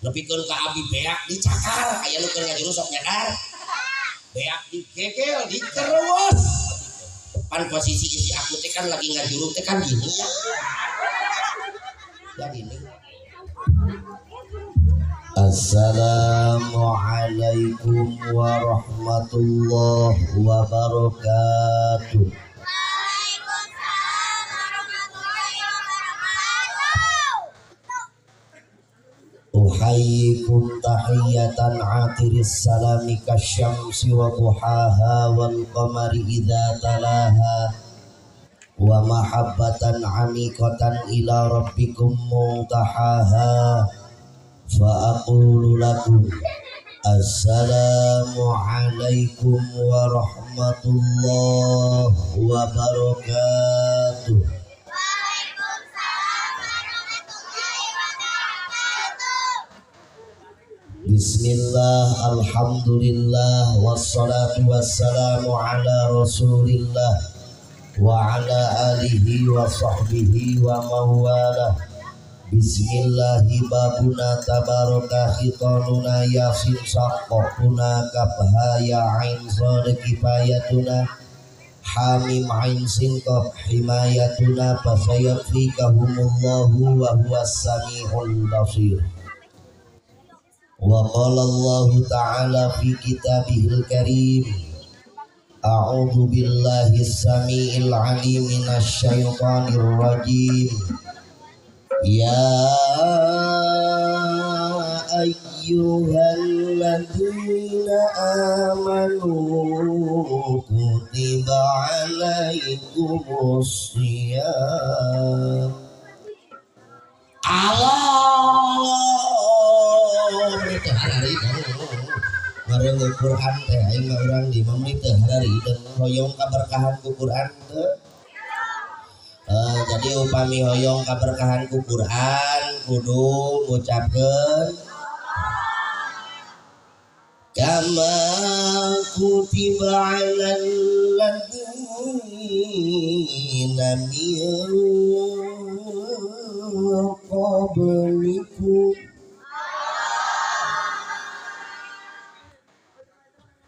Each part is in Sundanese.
Nepikeun ka abi beak dicakar aya nu keur ngajuru sok nyadar. Beak digegel dikerewes. Pan posisi isi aku teh kan lagi ngajuru teh kan gini ya. Ya gini. Assalamualaikum warahmatullahi wabarakatuh. Waalaikumsalam warahmatullahi wabarakatuh. Uhayyikum tahiyatan atiris salami kasyamsi wa duhaha wal qamari idza talaha wa mahabbatan amikatan ila rabbikum muntahaha. Fa aqulu lakum assalamualaikum warahmatullahi wabarakatuh. Waalaikumsalam warahmatullahi wabarakatuh. Bismillah, alhamdulillah, wassalatu wassalamu ala rasulillah wa ala alihi wa sahbihi wa mawalah. Bismillahi babuna tabaraka khitanuna yasin saqquna kabha ya ain sad kifayatuna hamim ain sin qaf himayatuna fasayakfikahumullahu wa huwas samiul basir. Wa qala Allahu ta'ala fi kitabihil karim, a'udzu billahis samiil alim minasy syaithanir rajim. Ya ayyuhalladzina amanu kutiba alaikumus shiyam. Allah teu harari ngareung Quran teh aing mah urang di mamli teu harari dan hoyong kaberkahan ku Quran teu. Jadi upami hoyong kaberkahan ku Quran kudu ngucapkeun kama kutiba alal ladzina min qablikum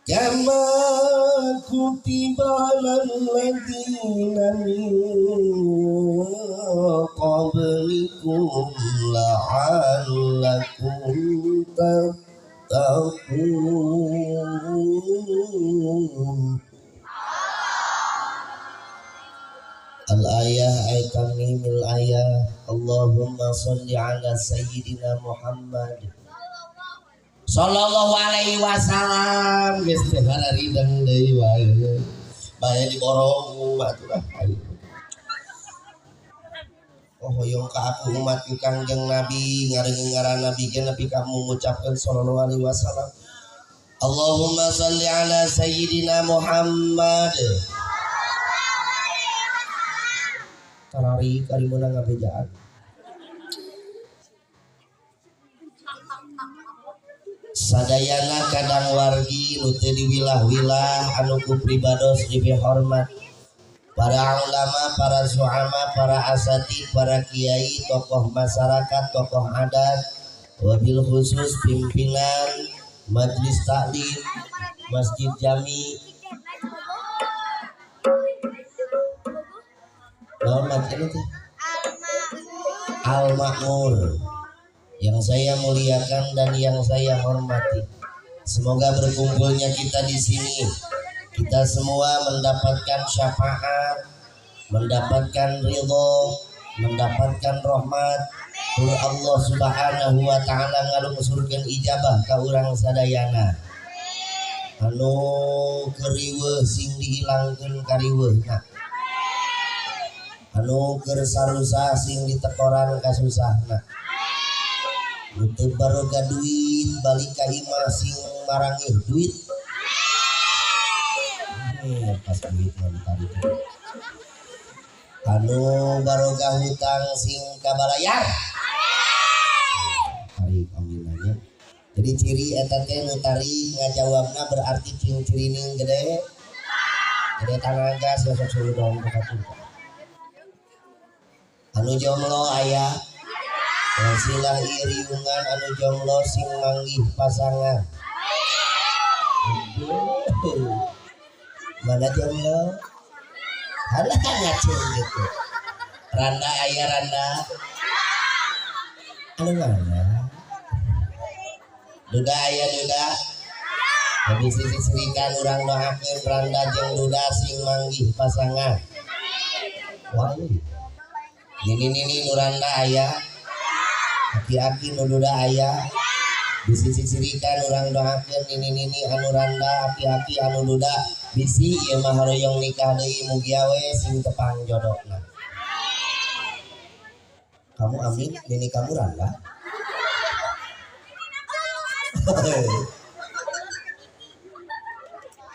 kama kutiba alal ladzina min qablikum la'allakum tattaqun. Al-ayah ay tamimil ayah. Allahumma sholli ala sayyidina Muhammad sallallahu alaihi wasallam. Geus teh hararideng deui wae. Bae diborong umat lah. Oh hoyong ka aku umat ku Kangjeng Nabi ngareungeun ngaran Nabi ge nepi ka mengucapkeun sallallahu alaihi wasallam. Allahumma sholli ala sayyidina Muhammad. Tarari kari meunang ngabejaan. Sadayana kadang wargi nu teu diwilah-wilah anu ku pribados dipihormat para ulama, para suama, para asatid, para kiai, tokoh masyarakat, tokoh adat, wabil khusus pimpinan majelis taklim Masjid Jami. Naon macam itu? Al-Makmur. Yang saya muliakan dan yang saya hormati. Semoga berkumpulnya kita di sini, kita semua mendapatkan syafaat, mendapatkan ridho, mendapatkan rahmat. Tur Allah Subhanahu wa ta'ala ngalungsurkeun ijabah ka urang sadayana. Anu keriweuh sing dihilangkeun kariweuhna. Anu keur sarusah sing ditekoran kasusahna. Nu teu baroga duit balik ka imah sing marangih duit. Pas duit mah ditarik. Anu baroga hutang sing kabalayar. Tarik aminanya. Jadi ciri eta teh nu tarik ngajawabna berarti cing cirining gede. Gede tanaga sosok suruh dong ka. Anu jomblo aya. Wasilah iriungan anu jomblo sing manggih pasangan. Mana jomblo? Halah ngacung gitu. Randa aya randa. Anu mana? Duda aya duda. Habis sisirikan urang doakeun randa jeung duda sing manggih pasangan. Wah, nini-nini nu randa aya. Aki-aki nu duda aya. Bisi sisirikan urang doakeun nini-nini anu randa, aki-aki anu duda. Bisi ieu mah hoyong nikah deui mugia we sing tepang jodona. Kamu amin, nini kamu randa.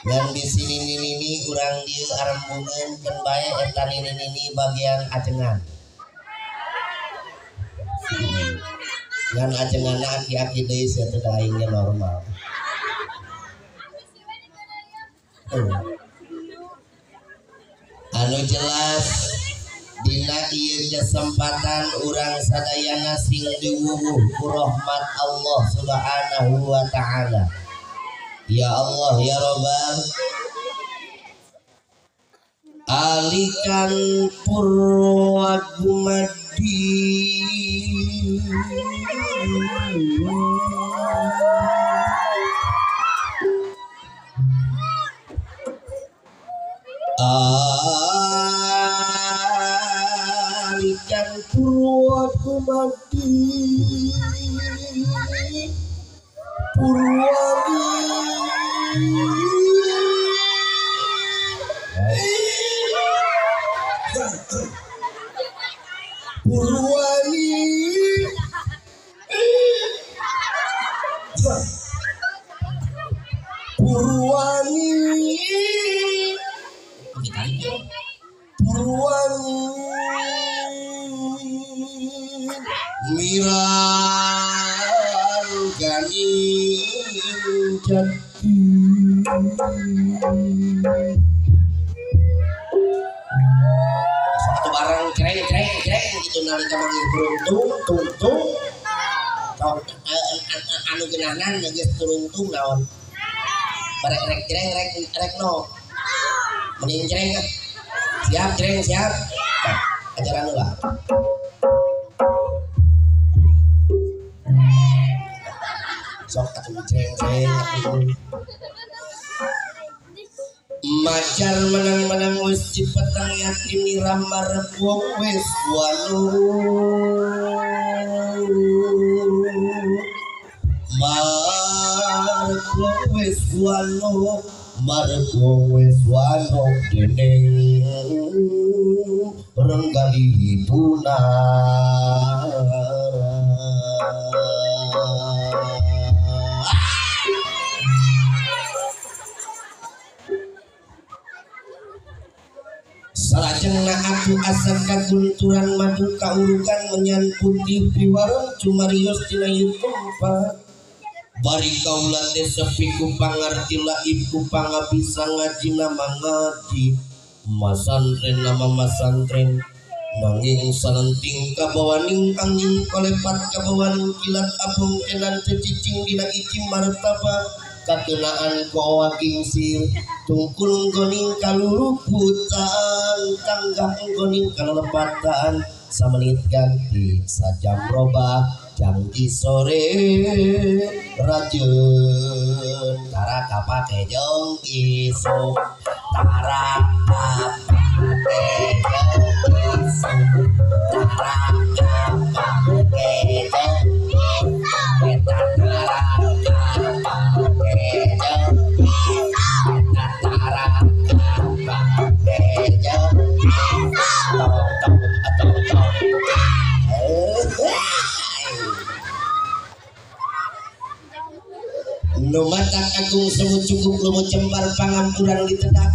Dan di sini nini urang dieu arembungeun keun bae eta nini nini bagian ajengan. Ngan ajenganna aki-aki deui sia teh da aing ge normal. Anu jelas dina ieu kesempatan urang sadayana sing diwuwuh ku rahmat Allah Subhanahu wa taala. Ya Allah ya Rabbal alikan purwa gumadi alikan purwa gumadi purwani purwani purwani purwani miral gani jati. Satu barang cereng cereng cereng gitu nalika manggih turung tung tung tung anu geunahnan geus turungtung naon barek rek cereng rek rek no mending cereng siap cereng siap ajaran lah. Sok atuh cereng cereng atuh macar menang-menang wis cipetang yatim marep wong wis walu marep wong wis walu marep wong wis walu dening renggali punara. Salajengna aku asa kagunturan madu kaurukan menyan putih piwarung cumarios dina ieu tempat. Bari kaula teh sepi ku pangarti laib ku pangabisa ngaji nama ngaji masantren nama masantren nanging salenting kabawaning angin kolepat kabawaning kilat abong kenan teu cicing dina icim martabak kakenaan ku gingsir tungkul goning kaluruputan tanggah goning kalelepatan samenit ganti sajam robah janji sore rajun tara kapake jong isuk tara kapake jong isuk tara kapake jong isuk tara kapake jong isuk tara kapake jong isuk tong tong tong tong. Nu matak agung semut cukup lumut cembar pangampuran ditedak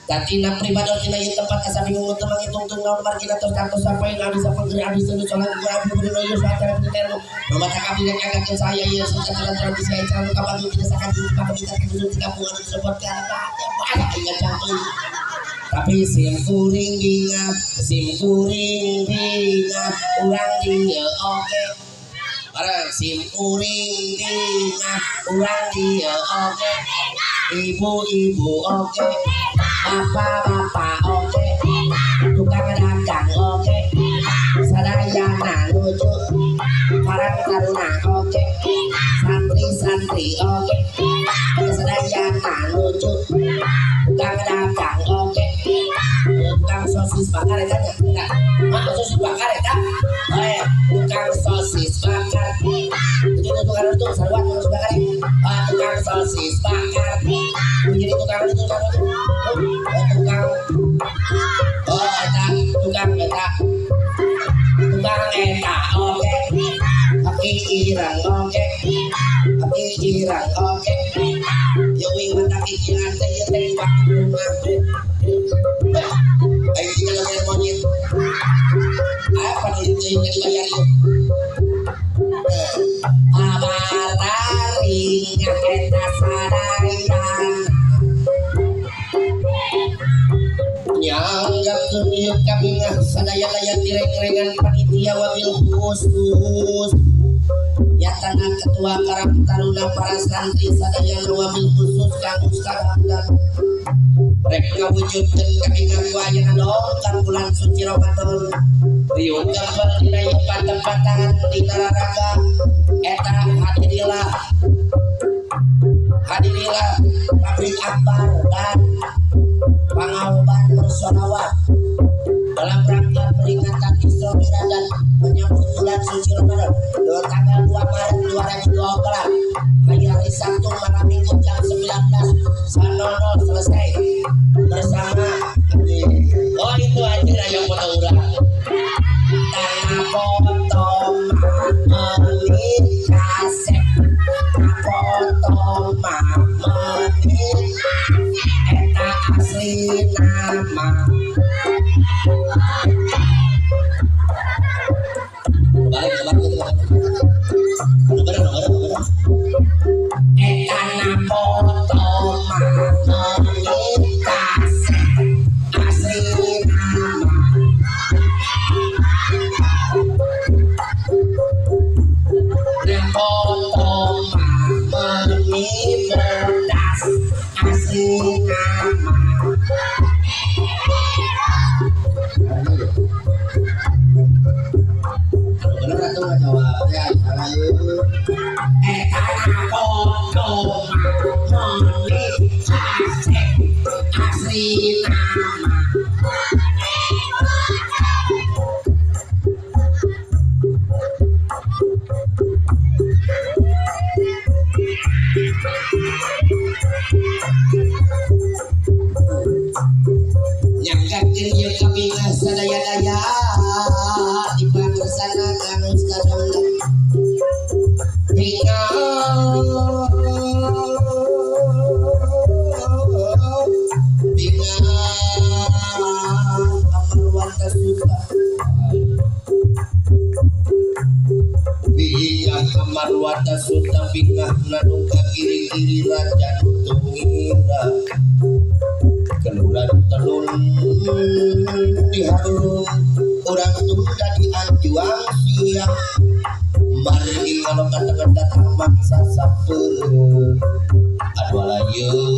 tatina pribadi tina ieu tempat asa bingung teu mangitungtung naon margina tos kantos sampai abdi sapanggeur abdi seuneu solat abdi beuneu ieu sacara teu nu matak abdi nganggakeun saya ieu sacara tradisi aya cara kabantu tina sakantu pakabitan khusus tina kampung anu disebut tapi sim kuring bingah urang dieu oge. Bareng sim kuring bingah urang dieu oge. Ibu-ibu oge, bapak-bapak oge, tukang dagang oge, sadayana lucu, karang taruna oge, santri-santri oge, sadayana lucu, tukang dagang oge, tukang sosis bakar eta nya, enggak, sosis bakar eta, tukang sosis bakar, itu tukang itu sarua tukang sosis bakar, tukang sosis bakar, jadi tukang itu tukang itu, tukang, oh eta, tukang eta, tukang eta oke, aki irang oke, aki irang oke, yeuing mata aki irang teh ieu teh di rumah. Ayo kita bayar monyet. Apa nih yang dibayar yuk? Abararinya eta sadayana. Nyanggakeun ieu kabingah sadaya-daya direng-rengan panitia wabil khusus. Nyatana ketua Karang Taruna para santri sadayana wabil khusus Kang Ustaz Hamdan. Rek ngawujudkeun kabingah ku ayeuna dongkap bulan suci Ramadan. Riung gempel dina ieu patempatan dina raraga eta hadirilah. Hadirilah tabligh akbar dan pangaoban bersolawat dalam rangka peringatan Isra Mi'raj dan menyambut bulan suci Ramadan tanggal 2 Maret 2024 hari Sabtu malam Minggu jam 19.00 selesai bersama. Oh itu aja yang foto urang tanah foto menit kasep foto menit eta asli nama. Balik eta na foto menit kasep asli nama. Na foto menit bodas asli nama. Bener atau nggak jawab ya? Eta na foto menit kasep asli nama. Nyanggakeun ieu kabingah sadaya-daya di pangersana Kang Ustaz Hamdan. Bingah bingah amarwata suta, bingah amarwata suta, bingah nanu kiri-kiri raja tungira keluran tenun diharung urang tunda di anjuang siang margi kalau katakan datang mangsa sapeun aduh alayeun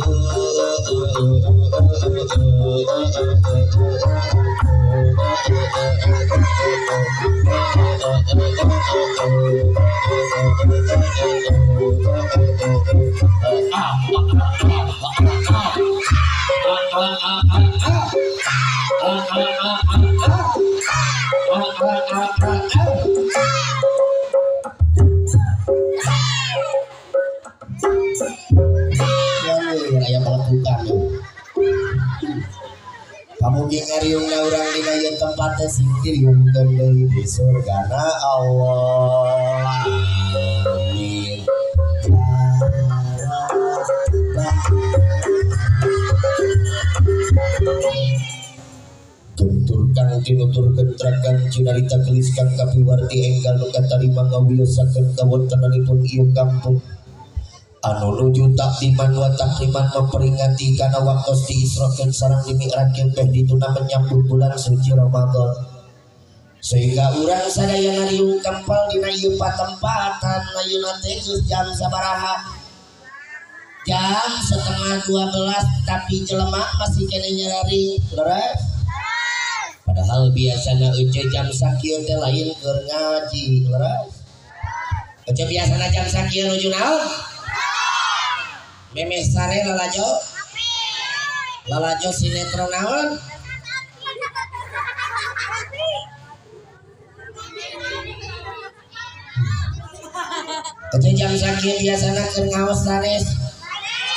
Pamugi ngariungna urang dina ieu tempat teh sing diriungkeun deui di surgana Allah. Amin. Tutur kang tinuturkeun trakan cinarita gelis kang kapiwarti enggal nu katarima ngawiyosakeun kawontenanipun ieu kampung anu nuju takdiman wa takriman memperingati kana waktos diisrokeun sareng dimi'rajkeun beh dituna menyambut bulan suci Ramadan. Sehingga urang sadayana riung kempel dina ieu patempatan ayeuna teh geus jam sabaraha? Jam 11:30 tapi jelema masih keneh nyararing leres. Padahal biasana euceu jam sakieu teh lain keur ngaji leres. Euceu biasana jam sakieu nuju naon? Memeh sare lalajo? Lalajo sinetron naon? Euceu jam sakieu biasana keur ngaos sanes.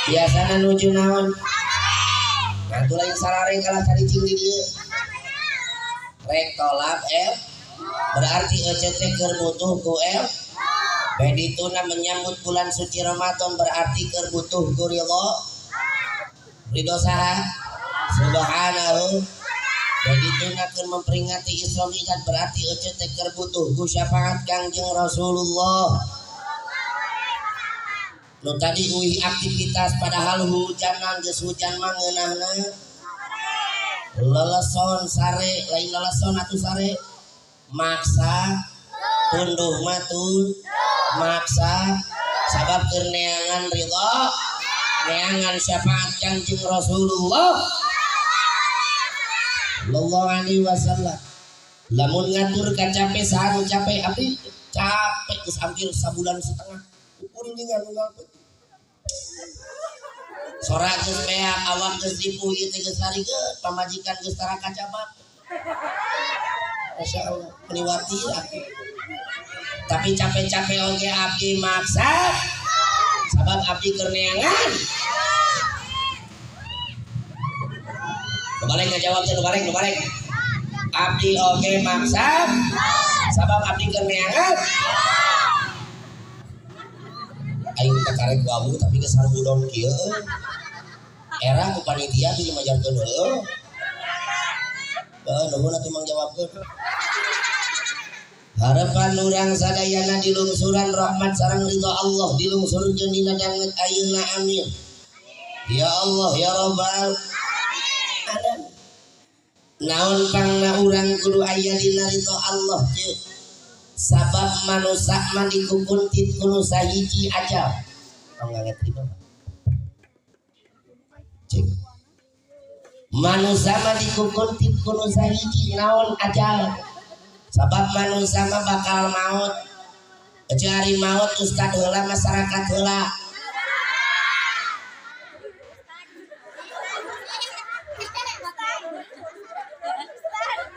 Biasana nuju naon? Nah tuh lain sarare kalah caricing di dieu. Rek tolak berarti euceu teh keur butuh ku el. Bedituna menyambut bulan suci Ramadan berarti keur butuh ku ridho. Ridho saha? Subhanahu. Bedituna keur memperingati Isra Mi'raj berarti euceu teh keur butuh ku syafaat Kangjeng Rasulullah. Nu tadi uih aktivitas padahal hujanan geus hujan mah ngeunahna. Leleson sare lain leleson atuh sare. Maksa tunduh mah tun maksa sabab keur neangan ridho, neangan syafaat Kangjeng Rasulullah sallallahu alaihi wasallam. Lamun ngatur ka capek saha nu capek abdi capek geus hampir sabulan setengah. Kuring tinggal sorak geus beak awak geus ripuh ieu teh geus larikeun pamajikan geus tara kacabak. Masya Allah meniwati aku. Tapi capek-capek oge abdi maksa sabab abdi keur neangan. Nu balik ngajawab teh nu balik. Abdi oge maksa sabab abdi keur neangan. Aing teh karek wawu tapi geus sarudon kieu. Era ku panitia bilih majarkeun heueuh. Heuh nuhun atuh mang jawabkeun. Harapan urang sadayana dilungsuran rahmat sareng ridho Allah dilungsurkeun dina danget ayeuna amin. Ya Allah ya Rabbal alamin. Naon pangna urang kudu aya dina ridho Allah teu. Sabab manusa mah dikukuntit kudu sahiji ajal. Tong nganget mah. Cek. Manusa mah dikukuntit kudu sahiji naon ajal. Sabab manusa mah bakal maut. Kecuali maut ustad heula masyarakat heula.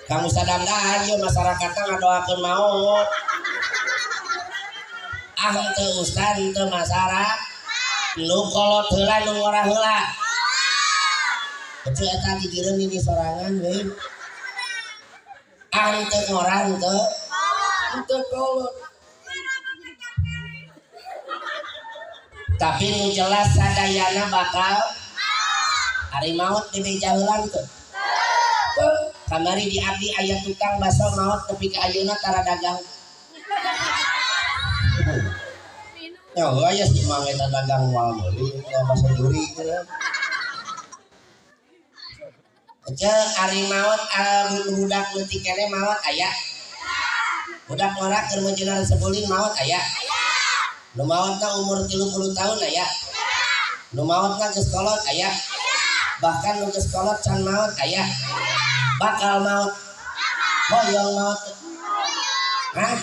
Kang Ustad Hamdan ieu masyarakatna ngadoakeun maut. Ah henteu ustad henteu masyarakat. Nu kolot heula nu ngora heula. Eceu eta gigireun ini sorangan we. Ah henteu ngora henteu henteu kolot. Tapi nu jelas sadayana bakal ari maut dibeja heulan teu. Kamari di abdi aya tukang baso maot nepi ka ayeuna tara dagang. Ya aya si mang eta dagang moal meuli baso juri. Ece ari maot budak leutik keneh maot aya. Budak ngora keur meunjeuna sebuling maot aya. Nu maotna umur 30 tahun aya. Nu maotna geus kolot aya. Bahkan nu geus kolot can maot aya. Bakal maut, hoyong maut, hah?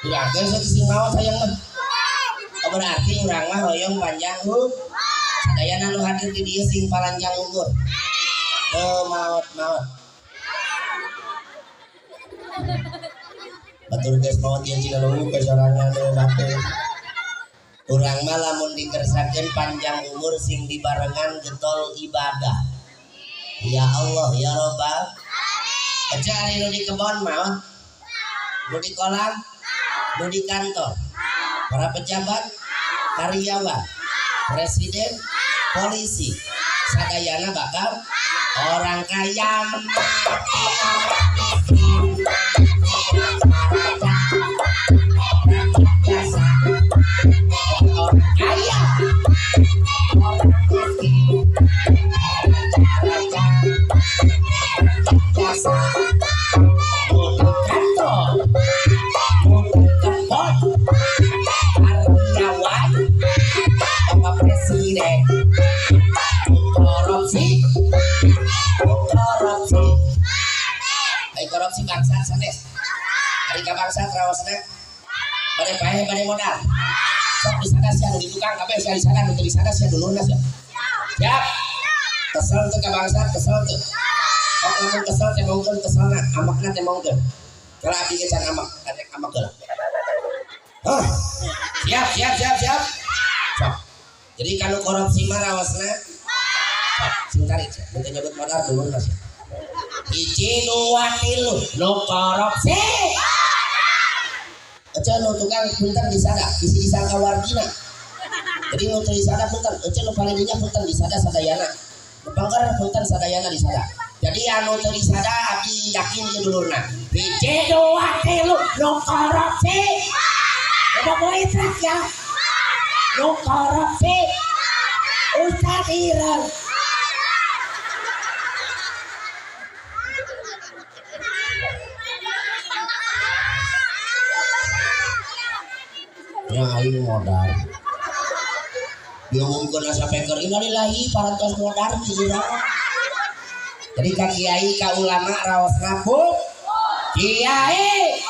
Berarti sing maut hayang mah. Oh, berarti urang mah hoyong panjang umur. Sadayana nu hadir di dieu sing palanjang umur. Teu maot-maot. Batur geus maot ieu cina luhur ka sorangan nu batur. Urang mah lamun dikersakeun panjang umur sing dibarengan getol ibadah. Ya Allah ya Rabbal alamin. Ece ari nu di kebon maot, nu di kolam, nu di kantor, para pejabat, karyawan, presiden, polisi, sadayana bakal orang kaya orang kaya orang miskin korupsi bangsat sanes. Ari ka bangsat raosna bade paeh bade modal. Sok disada sia nu di tukang kabeh sia disada nu teu disada sia dulurna sia. Siap. Kesel teu ka bangsat kesel teu. Sok lamun kesel teh mongkeun keselna ambekna teh mongkeun. Kalau abdi ge can ambek, arek ambek heula. Hah. Siap siap siap siap. Sok. Jadi kanu korupsi mah raosna sok sing tarik sia. Mun teu nyebut modal dulurna sia. Hiji dua tilu nu korupsi. Ece nu tukang punten disada, bisi disangka wargina. Jadi nu teu disada punten, ece nu paling dinya punten disada sadayana. Nu pangker punten sadayana disada. Jadi anu teu disada abdi yakin ieu dulurna. Hiji dua tilu nu korupsi. Loba moe ya. Nu korupsi. Ustaz Ireng. Ya aing modal. Diumumkeun asa peker innalillahi parantos modal di urang. Jadi ka kiai ka ulama raos ngabuk. Kiai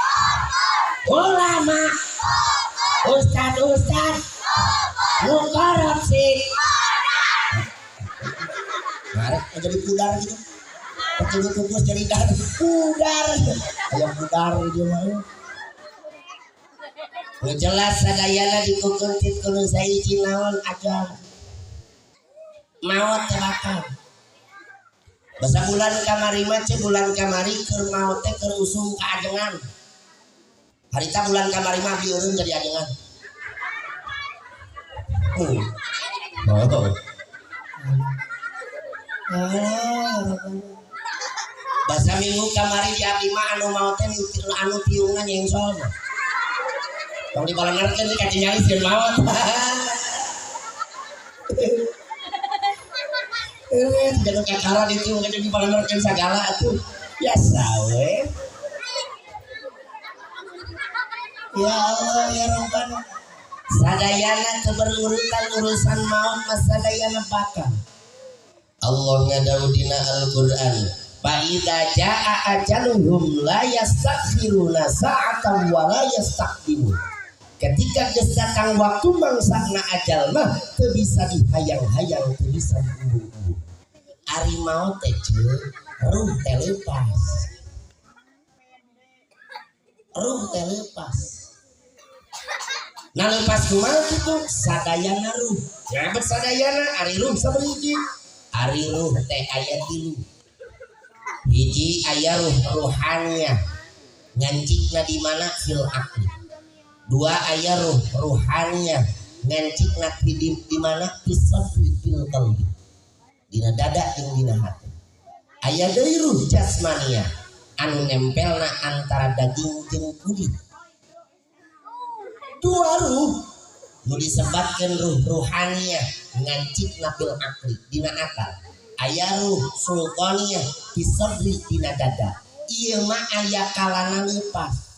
ulama ustad ustad nu korupsi. Ngarek jadi pudar gitu. Perlu kukus jadi dar pudar. Aya pudar dia mah. Nu jelas sadayana dikukuntit kudu sahiji naon aja. Maot teh bakal. Basa bulan kamari mah ce bulan kamari keur maot teh keur usum ka ajengan. Harita bulan kamari mah abdi eureun jadi ajengan. Oh. Basa minggu kamari di abdi mah anu maot teh anu tiungna nyengsol mah. Tong dibalengarkeun ka nyari sieun maot. Jangan kakara ditiung ka dibalengarkeun sagala atuh. Biasa we. Ya Allah ya Rabbana. Sadayana keberurutan urusan maut mah sadayana bakal. Allah ngadau dina Al-Qur'an. Fa idza jaa ajaluhum la yastakhiruna sa'atan wa la yastaqdimun. Ketika geus datang waktu mangsana ajal mah teu bisa dihayang-hayang, teu bisa diumbung-umbung. Ari maot teh ruh teh leupas. Ruh teh leupas. Nah leupas kumaha kitu? Sadayana ruh. Nyabet sadayana ari ruh sabaraha? Ari ruh teh aya tilu. Hiji aya ruh ruhaniyah. Ngancikna di mana? Fil aqli. Dua aya ruh ruhaniyah. Ngancikna di mana? Fis sadri fil qalbi. Dina dada jeung dina hati. Aya deui ruh jasmaniyah anu nempelna antara daging jeung kulit. Dua ruh nu disebatkeun ruh ruhaniyah ngancikna fil aqli dina akal. Aya ruh sultaniyah fis sadri dina dada. Ieu mah aya kalana leupas.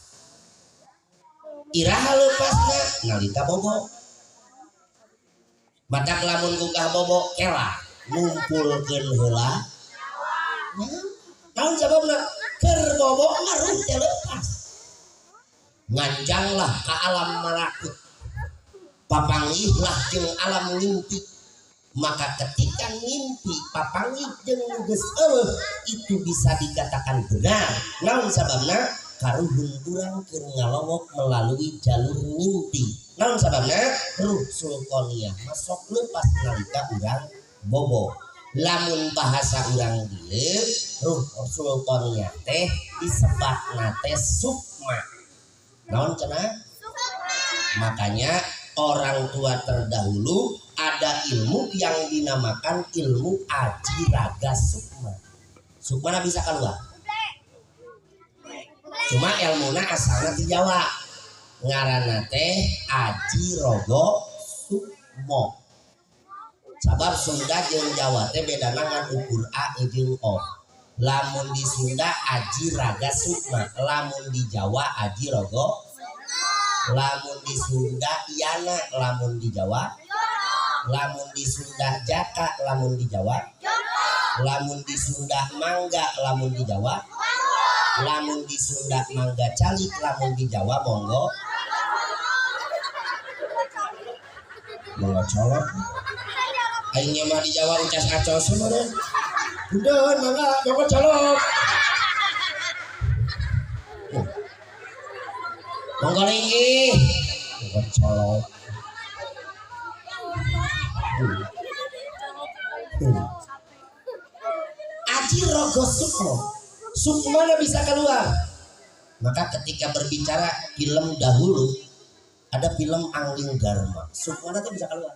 Iraha leupasna nalika bobo. Badak lamun gugah bobo kela ngumpulkeun heula. Naon sababna? Keur bobo mah ruh teh leupas. Nganjanglah ka alam malakut. Papanggihlah jeung alam ngimpi. Maka ketika ngimpi papanggih jeung nu geus eueuh itu bisa dikatakan benar. Naon sababna? Karuhun urang keur ngalowok melalui jalur ngimpi. Naon sababna? Ruh sultaniyah masuk leupas nalika urang bobo. Lamun bahasa urang dieu ruh sultaniyah teh disebatna teh sukma. Naon cenah? Makanya orang tua terdahulu ada ilmu yang dinamakan ilmu aji raga sukma. Sukma bisa keluar. Cuma ilmuna asalna di Jawa. Ngaranna teh aji rogo sukmo. Sabab Sunda jeung Jawa teh bedana ngan ukur A jeung O. Lamun di Sunda aji raga sukma, lamun di Jawa aji rogo. Lamun di Sunda Yana, lamun di Jawa. Lamun di Sunda Jaka, lamun di Jawa. Lamun di Sunda Mangga, lamun di Jawa. Lamun di Sunda mangga calik, lamun di Jawa monggo monggo colok. Aing mah di Jawa ucas acos meureun. Punten mangga monggo colok. Monggo linggih. Monggo colok. Aji rogo sukmo. Sukmana bisa keluar. Maka ketika berbicara film dahulu, ada film Angling Dharma, sukmana itu bisa keluar.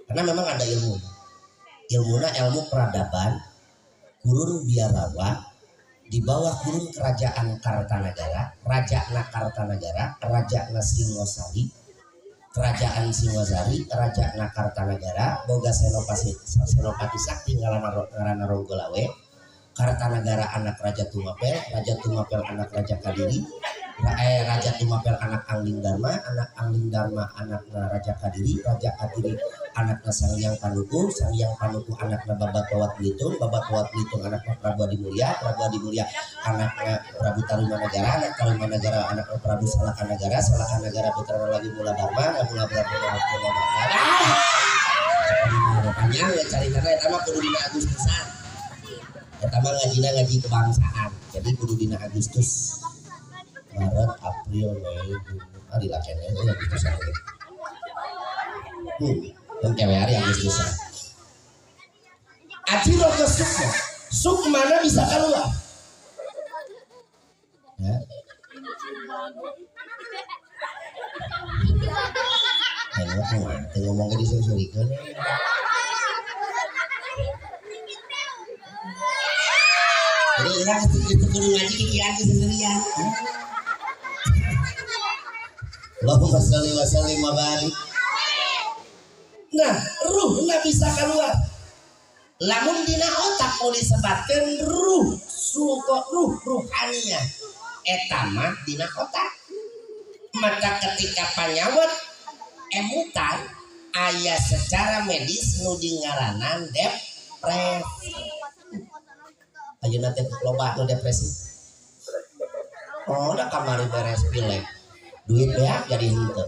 Karena memang ada ilmu. Ilmunya ilmu peradaban, kurun biarawa, di bawah kurun kerajaan Kartanagara, Raja Nakartanagara, Raja Singosari, Kerajaan Singosari, Raja Nakartanagara, boga Senopati Sakti ngaranna Ronggolawe, Kartanagara anak Raja Tumapel, Raja Tumapel anak Raja Kadiri, Raja Tumapel anak Angling Dharma, anak Angling Dharma anak Raja Kadiri, Raja Kadiri anak Sang Hyang Panuku, Sang Hyang Panuku anak Babat Wawat Belitung, Babat Wawat Belitung anak Prabu Adimulya, Prabu Adimulya anak Prabu Tarumanagara, anak Tarumanagara anak Prabu Salakanagara, Salakanagara putra lagi Mula Dharma, Mula Dharma Mula Dharma. Panjang ya caritana eta mah kudu dina Agustusan. Eta mah ngajina ngaji kebangsaan. Jadi kudu dina Agustus. Maret, April, Mei, Juni, ah dilakene euy Agustusan oge. Engke we ari Agustusan. Aji rogo sukma. Sukmana bisa keluar. Ya. Ayo ngomong ke disuri-surikeun. Jadi urang itu kudu ngaji kikian seserian. Allahumma sholli wa sallim wa barik. Nah, ruhna bisa keluar. Lamun dina otak mau disebatkeun ruh, suko ruh ruhaniah. Eta mah dina otak. Maka ketika panyawat emutan aya secara medis nu dingaranan depresi. Ayeuna teh loba nu depresi. Oh, da kamari beres pilek. Duit beak jadi henteu.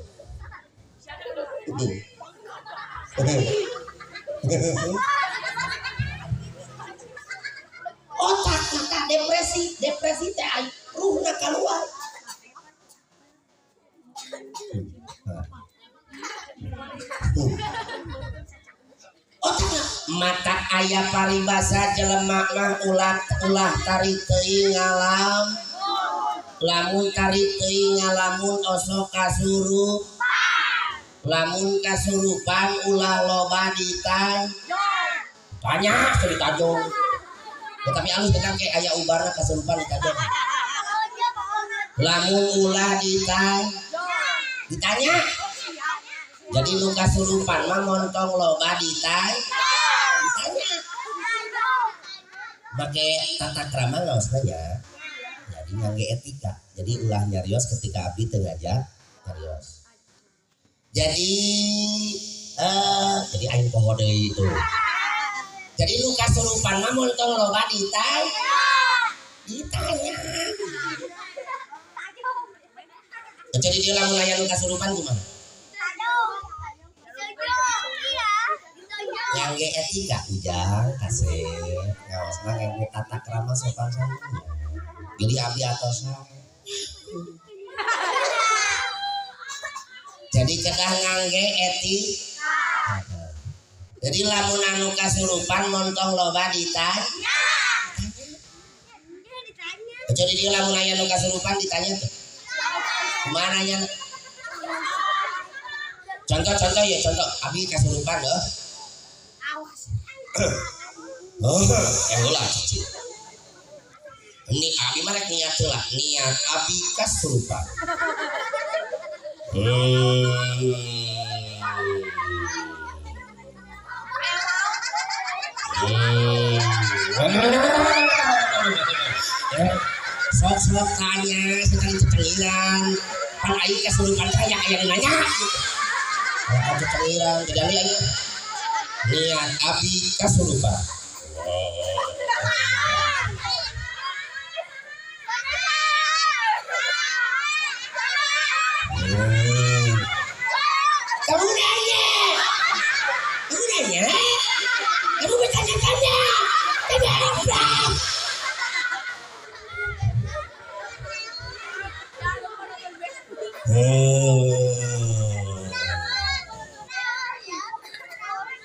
Otak maka depresi, depresi teh ruhna keluar. Otak mata aya paribasa jelema mah ulah tarik teuing ngalam. Lamun tarik teuing ngalamun osok kasurup. Lamun kasurupan ulah loba ditanya. Tanya teu ditajong. Tetapi alus teh kayak aya ubarna kasurupan ditajong. Lamun ulah ditanya. Ditanya. Jadi nu kasurupan mah montong loba ditanya. Ditanya. Make tata krama ngaosna nya. Jadi ngangge etika. Jadi ulah nyarios ketika abdi teu ngajar nyarios. Jadi jadi aing poho deui itu. Jadi nu kasurupan mah montong loba ditanya. Ditanya. Jadi dia lamun aya nu kasurupan kumaha? Ngangge etika ujang kasih ngaosna ngangge tata krama sopan santun. Pilih abdi atosan. Jadi kedah ngangge etika. Jadi lamun anu kasurupan montong loba ditanya. Jadi dia lamun aya nu kasurupan ditanya tuh. Kumaha nanya? Contoh-contoh ya contoh abdi kasurupan loh. Oh, heula cicing. Ini abi mah rek niat heula, niat abi kasurupan. Sok-sok tanya sekali cecengiran. Pan aing kasurupan teh aya aya nanya. Kalau cecengiran jadi aya niat abdi kasurupan.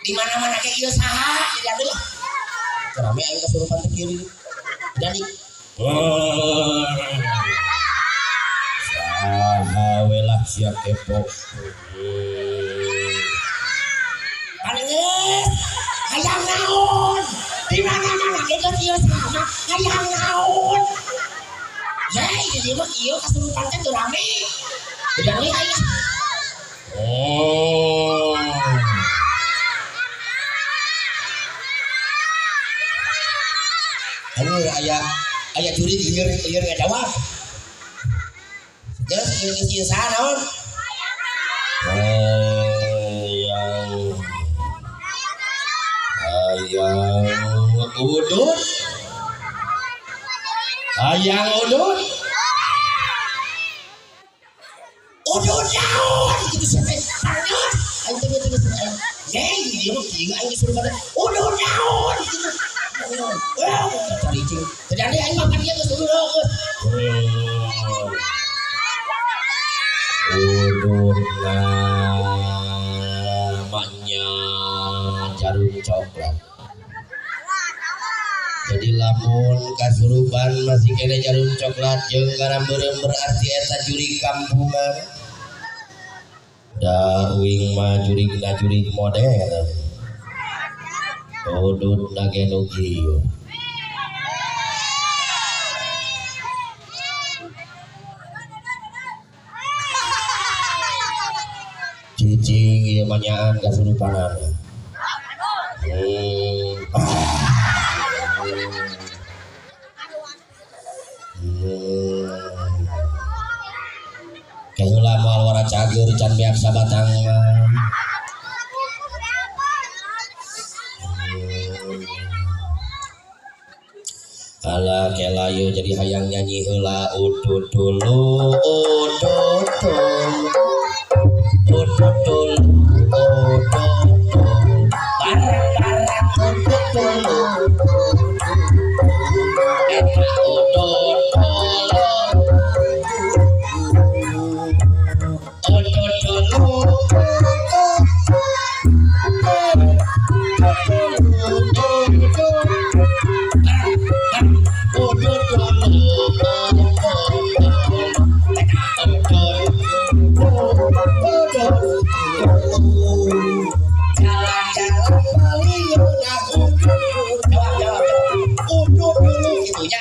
Di mana-mana ge ieu saha jadi aduh. Rame aing kasurupan teh kieu. Jadi saha we lah sia kepo. Palingeus hayang naon? Di mana-mana ge ieu saha hayang naon? Ya, jadi mah ieu kasurupan teh teu rame. Jadi aing. Oh. Anu aya jurig lieur ngajawab. Terus ieu saha naon? Hayang udud. Hayang udud. Udud naon kitu sia teh. Panas. Aing teh geus aing. Ye, ieu mah kieu aing disuruh pada udud naon kitu. Wah, cari cing. Jadi aing makan ieu geus dulu geus. Udud namanya jarum coklat. Jadi lamun kasurupan masih kena jarum coklat jeung garam beureum berarti eta jurig kampungan. Da uing mah jurigna jurig modern. Ududna ge nu kieu. Cicing ieu mah nyaan kasurupanana. Kaheula moal wara cager can beak sabatang mah. Ala kelayo jadi hayang nyanyi heula udud dulu udud dulu udud dulu udud dulu barang-barang udud dulu eta udud dulu udud dulu jalan-jalan paling aku jawab udud dulu gitu ya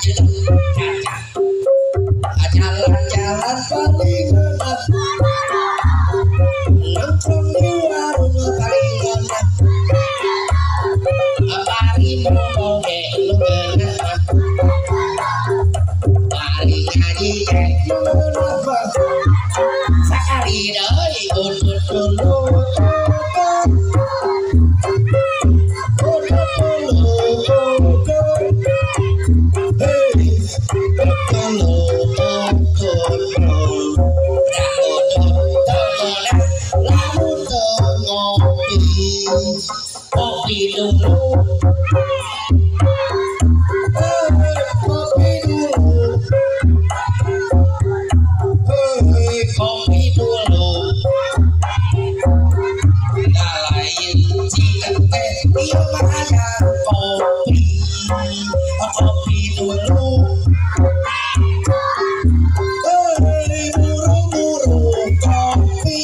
gitu jalan-jalan paling enak nongkrong di warung paling enak bari ngomong ge nu enak mah bari ngaji ge nu enak mah sakali deui udud dulu kopi dulu kopi dulu kopi dulu lain cikan teh ieu mah aya kopi kopi dulu buru-buru kopi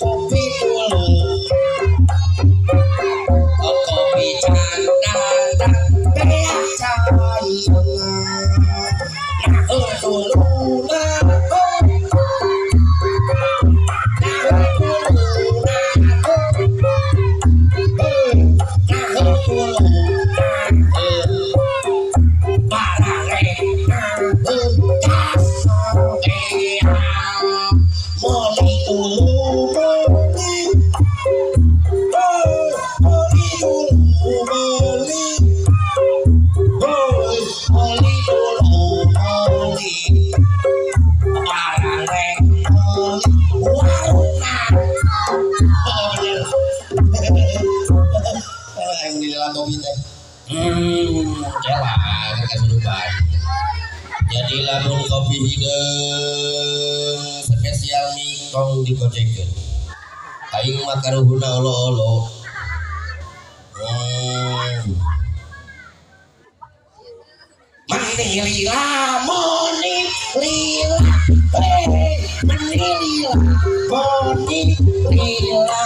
kopi dulu kopi candan beak caina nah dulu nah Jadi lamun kopi hideung spesial mie tong dikocekeun. Aing mah karuhuna olo-olo. Menilila monilila menilila monilila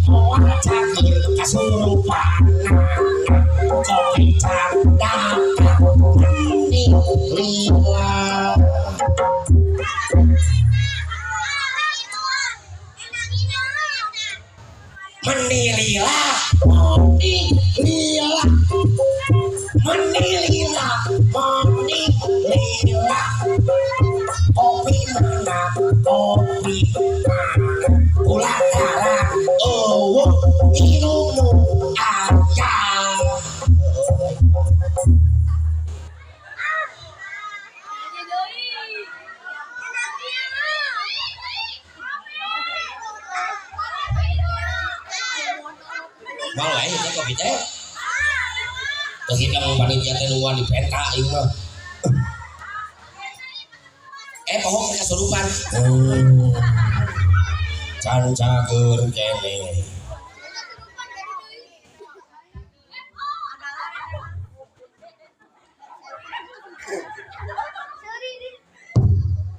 moal cager kasurupan kopi canda menilila. Menilila monilila menilila monilila kopi mana kulantaran eueuh ilmu aya. Mau lain teh kopi teh. Teu hidang panitia teh nu dipenta ieu mah. Poho kasurupan. Can cager kene.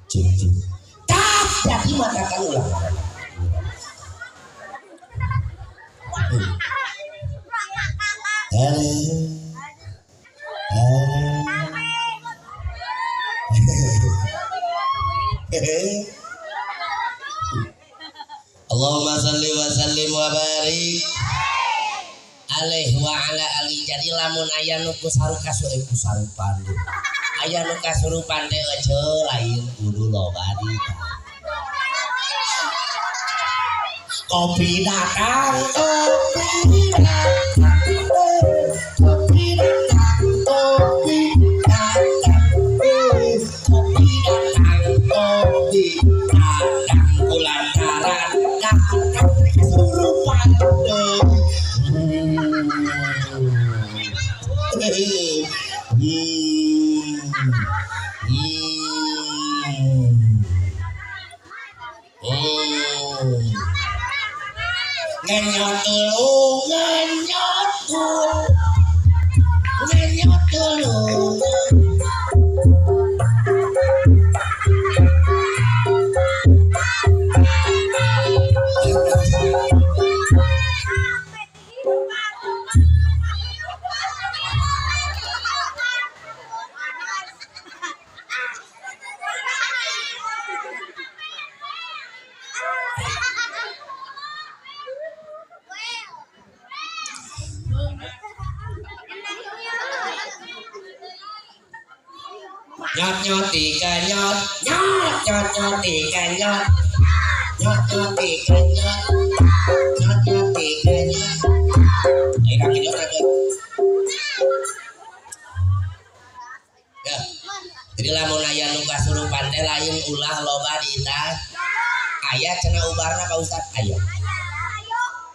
Cing cing. Tah jadi matakan ulah. Allahumma salli wa sallim wa barik alaihi wa ala ali. Jadi lamun aya nu kusarupan aya nu kasurupan teh eueuh lain kudu loba di kopi datang, kopi datang, kopi datang, kopi datang, kopi datang, kopi datang, kulantaran datang kesurupan. Ngenyot dulu, ngenyot dulu, ngenyot dulu. Nyot nyot tiga nyot, nyot nyot nyot tiga nyot, nyot nyot tiga nyot, nyot nyot tiga nyot. Kaki dia orang ya. Jadi lamun aya nu kasurupan teh lain ulah loba ditah. Aya cenah ubarna Pak Ustad, aya.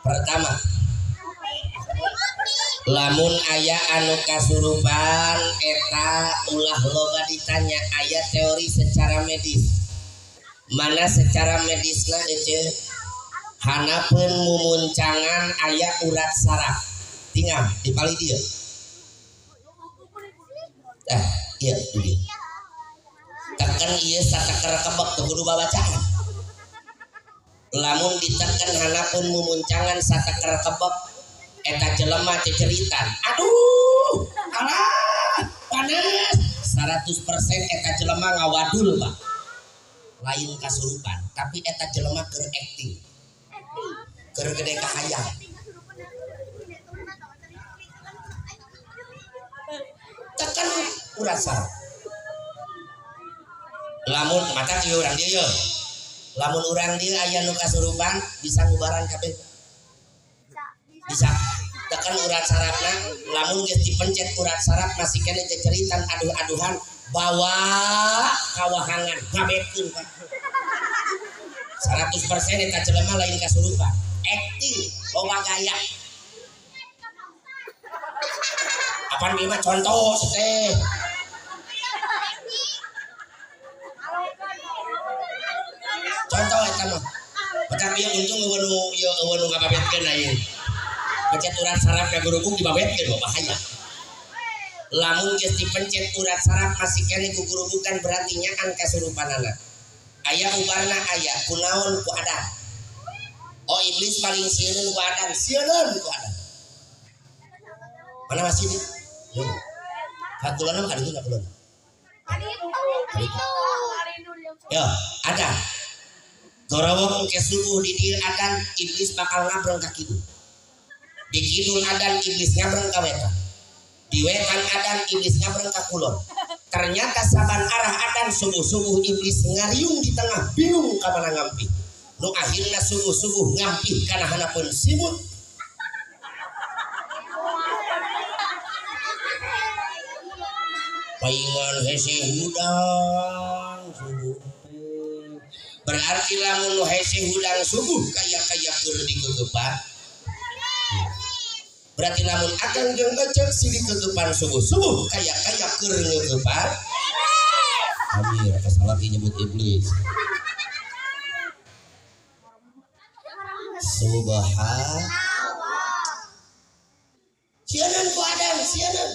Pertama, lamun aya anu kasurupan eta ulah loba ditanya, aya teori secara medis. Mana secara medisna ece hanapeun mumuncangan aya urat saraf. Tinggal di pali dieu. Ieu di dieu. Tekan ieu sateker kebek teu kudu babacaan. Lamun ditekan hanapeun mumuncangan sateker kebek eta jelema ceceritan, aduh alah panas, 100% eta jelema ngawadul Pak, lain kasurupan, tapi eta jelema keur acting, keur gede kahayang. Tekan urat saraf. Lamun mata ieu urang dieu, lamun urang dieu aya nu kasurupan bisa ngubaran kabeh. Bisa tekan urat sarafna, lamun geus dipencet urat saraf masih kene ceceritan aduh-aduhan bawa kawahangan ngabetkeun Pak. 100% eta jelema lain kasurupan, acting loba gaya. Apaan ieu mah contoh teh. Contoh eta mah. Matak ieu untung eueuh ieu eueuh nu ngababetkeun aing. Pencet urat saraf ka gurubug dibabetkeun bahaya. Lamun geus dipencet urat saraf masih keneh ku gurubukan berarti nyaan kasurupanana. Aya ubarna aya kunaon ku adan. Oh iblis paling sieun ku adan, sieun ku adan. Mana masih nih? Kakulon mah kaditu kakulon. Yo, adan. Gorowong ke subuh di dieu adan iblis bakal ngabreng ka kidul. Di kidul adan iblis ngabreng ka wetan. Di wetan adan iblis ngabreng ka kulon. Ternyata saban arah adan subuh-subuh iblis ngariung di tengah bingung ka mana ngampih. Nu akhirna subuh-subuh ngampih kana hanapeun simut. Paingan hese hudang subuh. Berarti lamun nu hese hudang subuh kaya-kaya keur dikegepan. Berarti lamun akang jeung ecek silih kegepan subuh-subuh kaya-kaya keur ngegepan. Amir atas lagi nyebut iblis. Subhanallah. Sieuneun ku adan, sieuneun.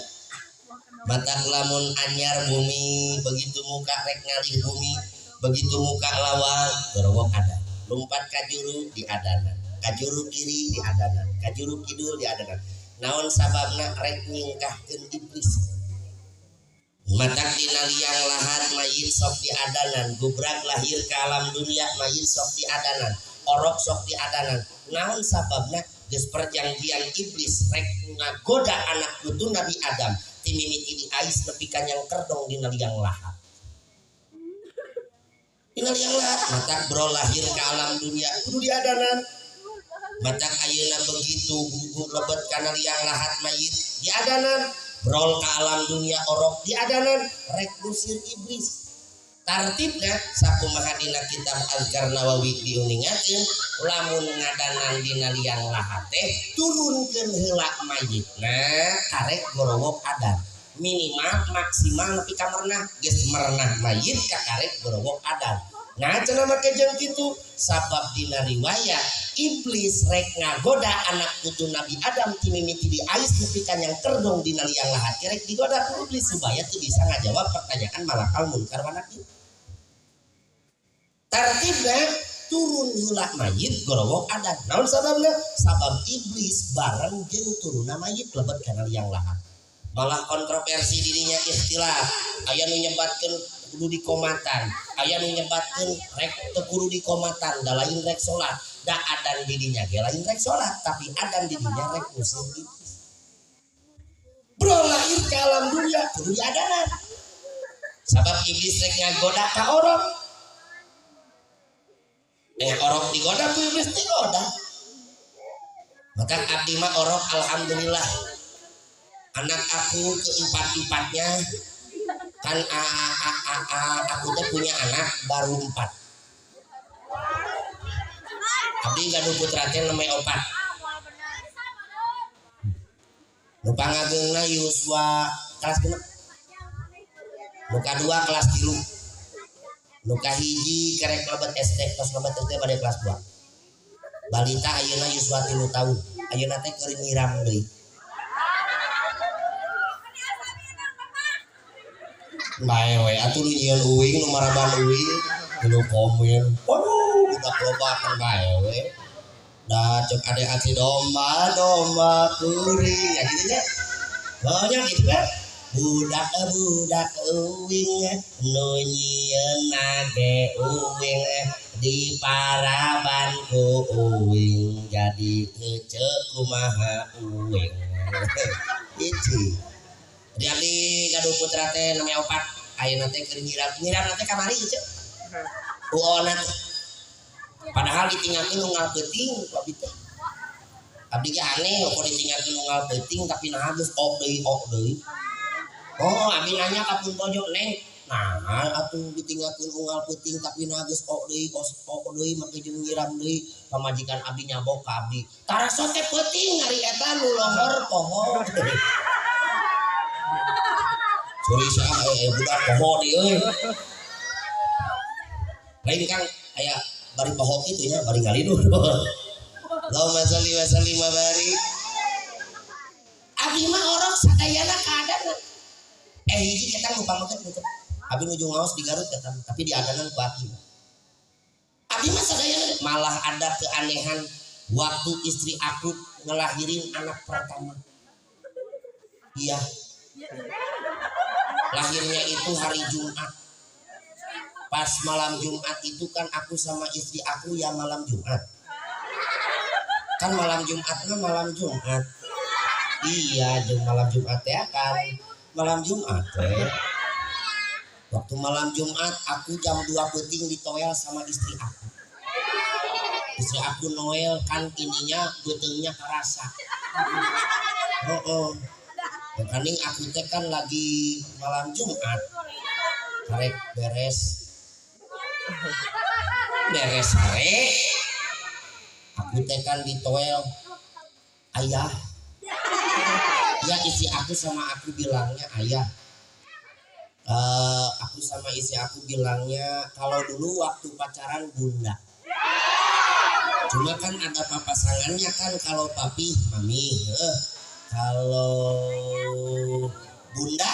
Matak lamun anyar bumi, begitu muka rek ngalih bumi, begitu muka lawang gorowok adan. Lompat ka juru di adanan, ka juru kiri di adanan, ka juru kidul di adanan. Naon sababna rek nyingkahkeun iblis. Matak dina liang lahat mayit sok di adanan, gubrak lahir ke alam dunia mayit sok di adanan, orok sok di adanan. Naon sababna geus perjanjian iblis rek ngagoda anak putu Nabi Adam. Timimiti di ais nepi ka nyang kerdong dina liang lahat. Dina liang lahat matak bro lahir ke alam dunia kudu diadanan. Matak ayeuna begitu gugu lebet kana liang lahat mayit diadanan, brol ke alam dunia orok diadanan rek ngusir iblis. Tartibna sakumaha dina kitab Azkar Nawawi diuningakeun lamun ngadanan dina liang lahat teh turunkeun heula mayitna karek gorowok adan. Minimal maksimal nepi ka merenah, geus merenah mayit ka karek gorowok adan. Nah cenah make jeung kitu sabab dina riwayat iblis rek ngagoda anak putu Nabi Adam ti mimiti di ais nepi ka nyang kerdong dina liang lahat rek digoda ku iblis supaya teu bisa ngajawab pertanyaan malakal munkar wa nakir. Tartibna turun heula mayit gorowok adan. Naon sababna? Sabab iblis bareng jeung turunna mayit lebet kana liang lahat. Malah kontroversi dirinya ikhtilaf. Aya nu nyebatkeun kudu dikomatan, aya nu nyebatkeun rek teu kudu dikomatan, da lain rek salat. Da adan didinya ge lain rek salat, tapi adan didinya rek ngusir iblis. Bro lahir ke alam dunia kudu diadanan. Sabab iblis rek ngagoda ka orok. Orok digoda ku iblis digoda. Maka abdi mah orok alhamdulillah. Anak aku keempat-empatnya kan aku teh punya anak baru 4. Abdi gaduh putra teh namanya 4. Nu pangageungna yuswa kelas 6. Nu kadua kelas 3. Nu kahiji kerek lebet SD, tos lebet SD bade kelas 2. Balita ayeuna yuswa 3 tahun. Ayeuna teh keur nyiram deui. Bae we atuh nu nyieun uing nu maraban uing nu komen. Waduh, budak loba kan bae we. Da cek ade ati domba domba kuring ya kitu nya. Banyak gitu kan. Budak budak uing nu nyieun nage uing di paraban ku uing jadi ecek kumaha uing. Itu. Jadi abdi gaduh putra teh namanya 4, ayeuna teh keur nyiram. Nyiram teh kamari cek. Uona teh. Padahal ditinggalkeun unggal peuting ku abdi teh. Abdi ge aneh kok ditinggalkeun unggal peuting tapi naha geus ok deui ok deui. Oh, abdi nanya ka pun bojo, Neng, nah atuh ditinggalkeun unggal peuting tapi naha geus ok deui ok deui make jeung nyiram deui. Pamajikan abdi nyabok ka abdi. Taraso teh peuting ari eta nu lohor poho. Sorry sah, budak poho di euy. Lain Kang, aya Bari poho kitu nya bari ngalidur. Allahumma sholli wa sallim wa barik. Abi mah orang sadayana kaadana. Hiji ketang lupa makan gitu. Abi nuju ngaos di Garut ketang, tapi di adanan ku abi. Abi mah sadayana malah ada keanehan waktu istri aku ngelahirin anak pertama. Iya. Lahirnya itu hari Jumat. Pas malam Jumat itu kan aku sama istri aku ya malam Jumat. Kan malam Jumatnya malam Jumat. Iya, malam Jumat ya kan. Malam Jumat ya. Waktu malam Jumat aku jam 2 peuting ditoel sama istri aku. Istri aku Noel kan ininya beuteungnya kerasa. Oh. Makaning aku teh kan lagi malam Jumat. Karek beres. Beres sare. Aku teh kan ditoel ayah. Ya istri aku sama aku bilangnya ayah. Aku sama istri aku bilangnya kalau dulu waktu pacaran bunda. Cuma kan ada pasangannya kan kalau papi mami. Kalau bunda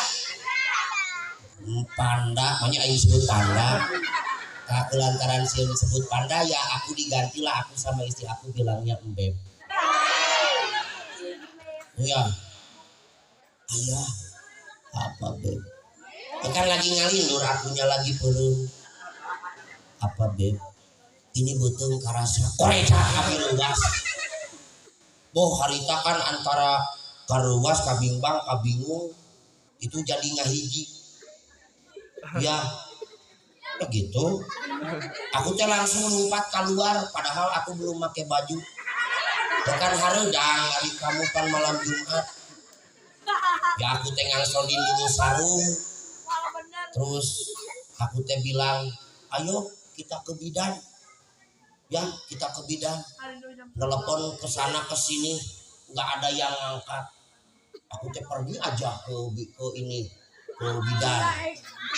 panda, makanya ayo sebut panda. Aku lantaran sih disebut panda ya aku digantilah aku sama istri aku bilangnya embeb. Iya. Ayah, apa beb? Kan lagi ngalindur akunya lagi peureum. Apa beb? Ini beuteung karasa koreca abi luas. Boh harita kan antara karuas kabingbang kabingung itu jadi ngahiji. Ya begitu. Aku teh langsung lompat keluar padahal aku belum pakai baju. Bukan hareudang hari kamu kan malam Jumat. Ya aku teh ngangsodin dulu sarung. Terus aku teh bilang, "Ayo kita ke bidan." Ya, kita ke bidan. Telepon ke sana ke sini nggak ada yang ngangkat. Aku teh pergi aja ke ini ke bidan.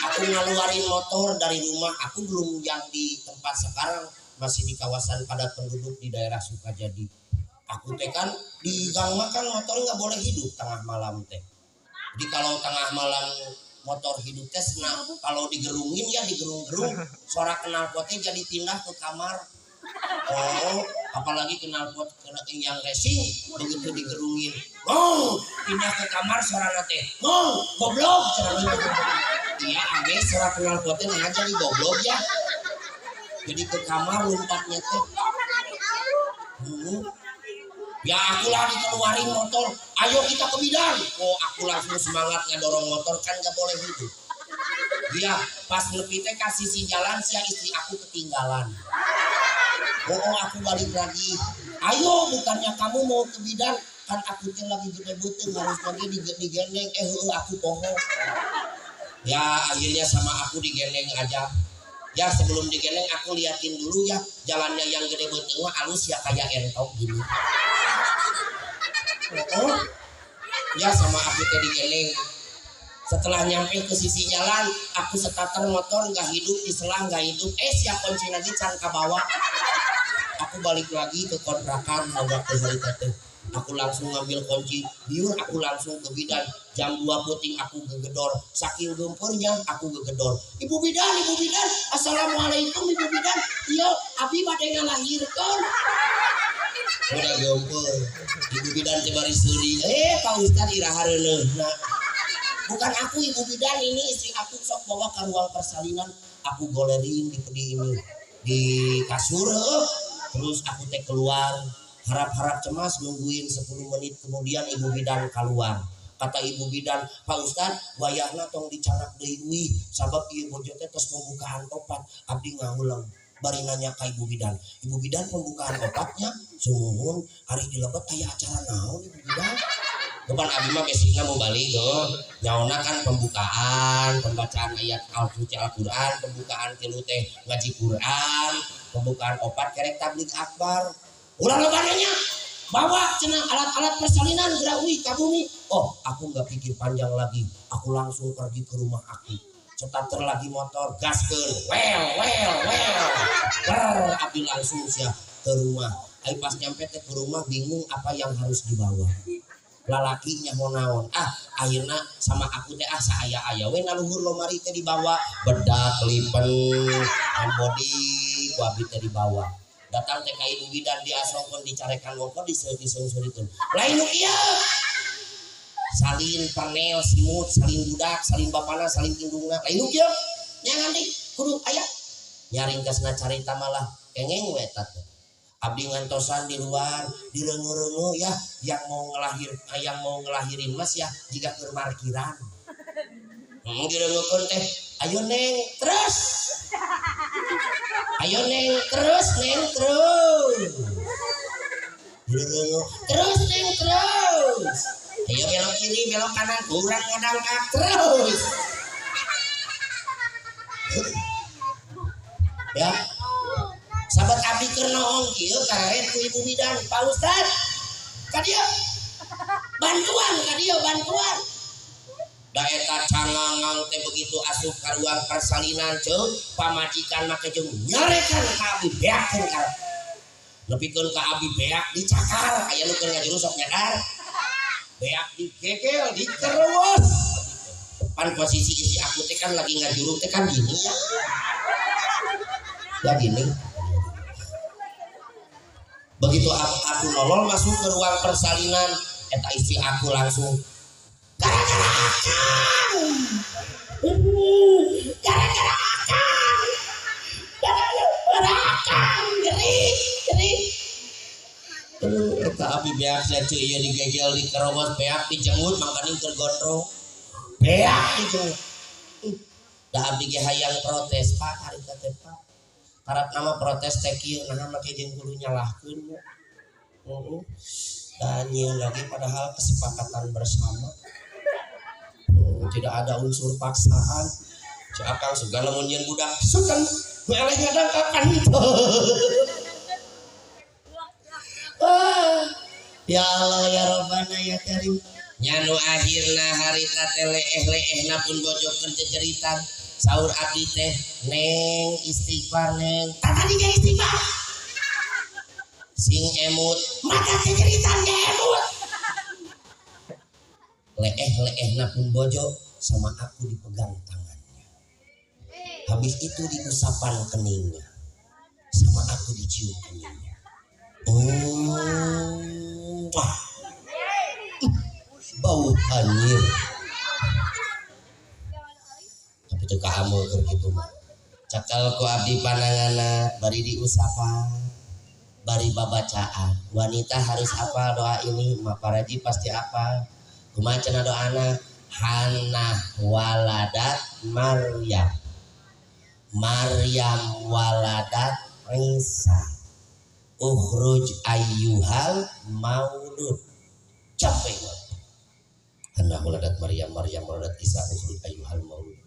Aku ngeluarin motor dari rumah. Aku belum yang di tempat sekarang, masih di kawasan padat penduduk di daerah Sukajadi. Aku teh kan di gang makan motor nggak boleh hidup tengah malam teh. Jadi kalau tengah malam motor hidup teh nah, kalau digerungin ya digerung-gerung suara knalpotnya jadi pindah ke kamar. Oh, apalagi knalpot yang racing begitu digerungin, oh pindah ke kamar suara teh, oh goblok. Iya, abe suara knalpotnya nah jadi goblok ya. Jadi ke kamar lompatnya teh. Ya aku lah dikeluarin motor, ayo kita ke bidan. Oh aku langsung semangat ngedorong motor kan gak boleh hidup. Iya, pas nepi teh kasih si jalan sia istri aku ketinggalan. Oh aku balik lagi. Ayo bukannya kamu mau ke bidan kan aku teh lagi gede beuteung harus lagi digendeng. Aku poho. Ya akhirnya sama aku digendeng aja. Ya sebelum digendeng aku liatin dulu ya jalannya yang gede beuteung halus ya kayak entok gini. Oh, ya sama aku teh digendeng. Setelah nyampe ke sisi jalan, aku starter motor nggak hidup, diselang nggak hidup. Siap kunci lagi can kabawa. Aku balik lagi ke kontrakan waktu hari teh. Aku langsung ngambil kunci, biur aku langsung ke bidan. Jam 2 peuting aku gegedor, saking gempernya aku gegedor. Ibu bidan, assalamualaikum ibu bidan. Iya, abi bade ngalahirkeun. Udah gemper. Ibu bidan teh bari seuri. Pak Ustad iraha reuneuhna. Bukan aku ibu bidan, ini istri aku sok bawa ke ruang persalinan. Aku golerin di ini di kasur. Terus aku teh keluar, harap-harap cemas nungguin 10 menit kemudian ibu bidan keluar. Kata ibu bidan, Pak Ustad, wayahna tong dicanak deui uih sabab ieu bojo teh tos pembukaan opat. Abdi ngahuleng bari nanya ka ibu bidan. Ibu bidan pembukaan opatnya sumuhun ari dilebet aya acara naon ibu bidan? Bukan abdi mah basicna mau balik oh. Nyaona kan pembukaan, pembacaan ayat Al-Suci Al-Qur'an, pembukaan tilu teh ngaji Quran, pembukaan opat kerek tabligh akbar. Ulah loba nanya. Bawa cenah alat-alat persalinan geura uih ka bumi. Oh, aku nggak pikir panjang lagi. Aku langsung pergi ke rumah aku. Starter lagi motor, gaskeun. Well, well, well. Ber, abdi abdi langsung sia ke rumah. Ai pas nyampe teh ke rumah bingung apa yang harus dibawa. Lalaki nyaho naon. Ah, akhirna sama aku teh ah saaya-aya we naluhur lomari teh dibawa bedak, lipen, hand body ku abdi teh dibawa. Datang teh ka ibu bidan diasongkeun dicarekan wongko diseungseurikeun. Lain nu kieu. Salin panel simut, salin budak, salin bapana, salin indungna. Lain nu kieu. Nyangan deui kudu aya. Nyaringkasna carita malah kengeng we eta teh. Abdi ngantosan di luar, direungeun-reungeun ya, yang mau ngelahirin mas ya jika keur parkiran. Direungeun teh, ayo neng terus. Ayo neng terus, neng terus. Direungeun terus neng terus. Ayo belok kiri, belok kanan, kurang ngadangkak terus. Ya. Sahabat abdi keur noong kieu kararet ku ibu bidan, Pak Ustad. Ka dieu. Bantuan ka dieu, bantuan. Da eta cangangang teh begitu asup ka ruang persalinan ceuk, pamajikan make jeung nyarekan ka abdi beakeun ka. Nepikeun ka abdi beak dicakar, aya nu keur ngajuru sok nyakar. Beak digegel, dikerewos. Pan posisi isi aku teh kan lagi ngajuru teh kan gini ya. Ya gini. Begitu aku nolol masuk ke ruang persalinan, eta istri aku langsung gara-gara akang, gara-gara akang, gara-gara akang, geri, geri. Aduh, eta abi beak sia ceu ieu digegel dikerobos beak dijenggut mangkaning keur gondrong. Beak dijenggut. Da abdi ge hayang protes Pak harita teh Pak. Karep nama protes teh kieu naha make jeung kudu nyalahkeun nya. Heeh. Da nyieun lagi padahal kesepakatan bersama. Tidak ada unsur paksaan. Cek akang segala mun nyieun budak sukan nu eleh ngadangkakan. Ya Allah ya Rabbana ya Karim. Nya nu akhirna harita teh leeh-leehna pun bojo keur ceceritan. Saur abdi teh neng istighfar neng. Tadi ge istighfar. Sing emut mata ceceritan ge emut. Leeh-leehna pun bojo sama aku dipegang tangannya. Habis itu diusapan keningnya. Sama aku dicium keningnya. Oh, wah. Bau hanyir. Tapi teu kaamul keur kitu mah. Cakal ku abdi pananganna bari diusapan, bari babacaan. Wanita harus hafal doa ini, mak paraji pasti hafal. Kumaha cenah doana? Hannah waladat Maryam. Maryam waladat Isa. Ukhruj ayyuhal maulud. Capek banget. Hannah waladat Maryam, Maryam waladat Isa, ukhruj ayyuhal maulud.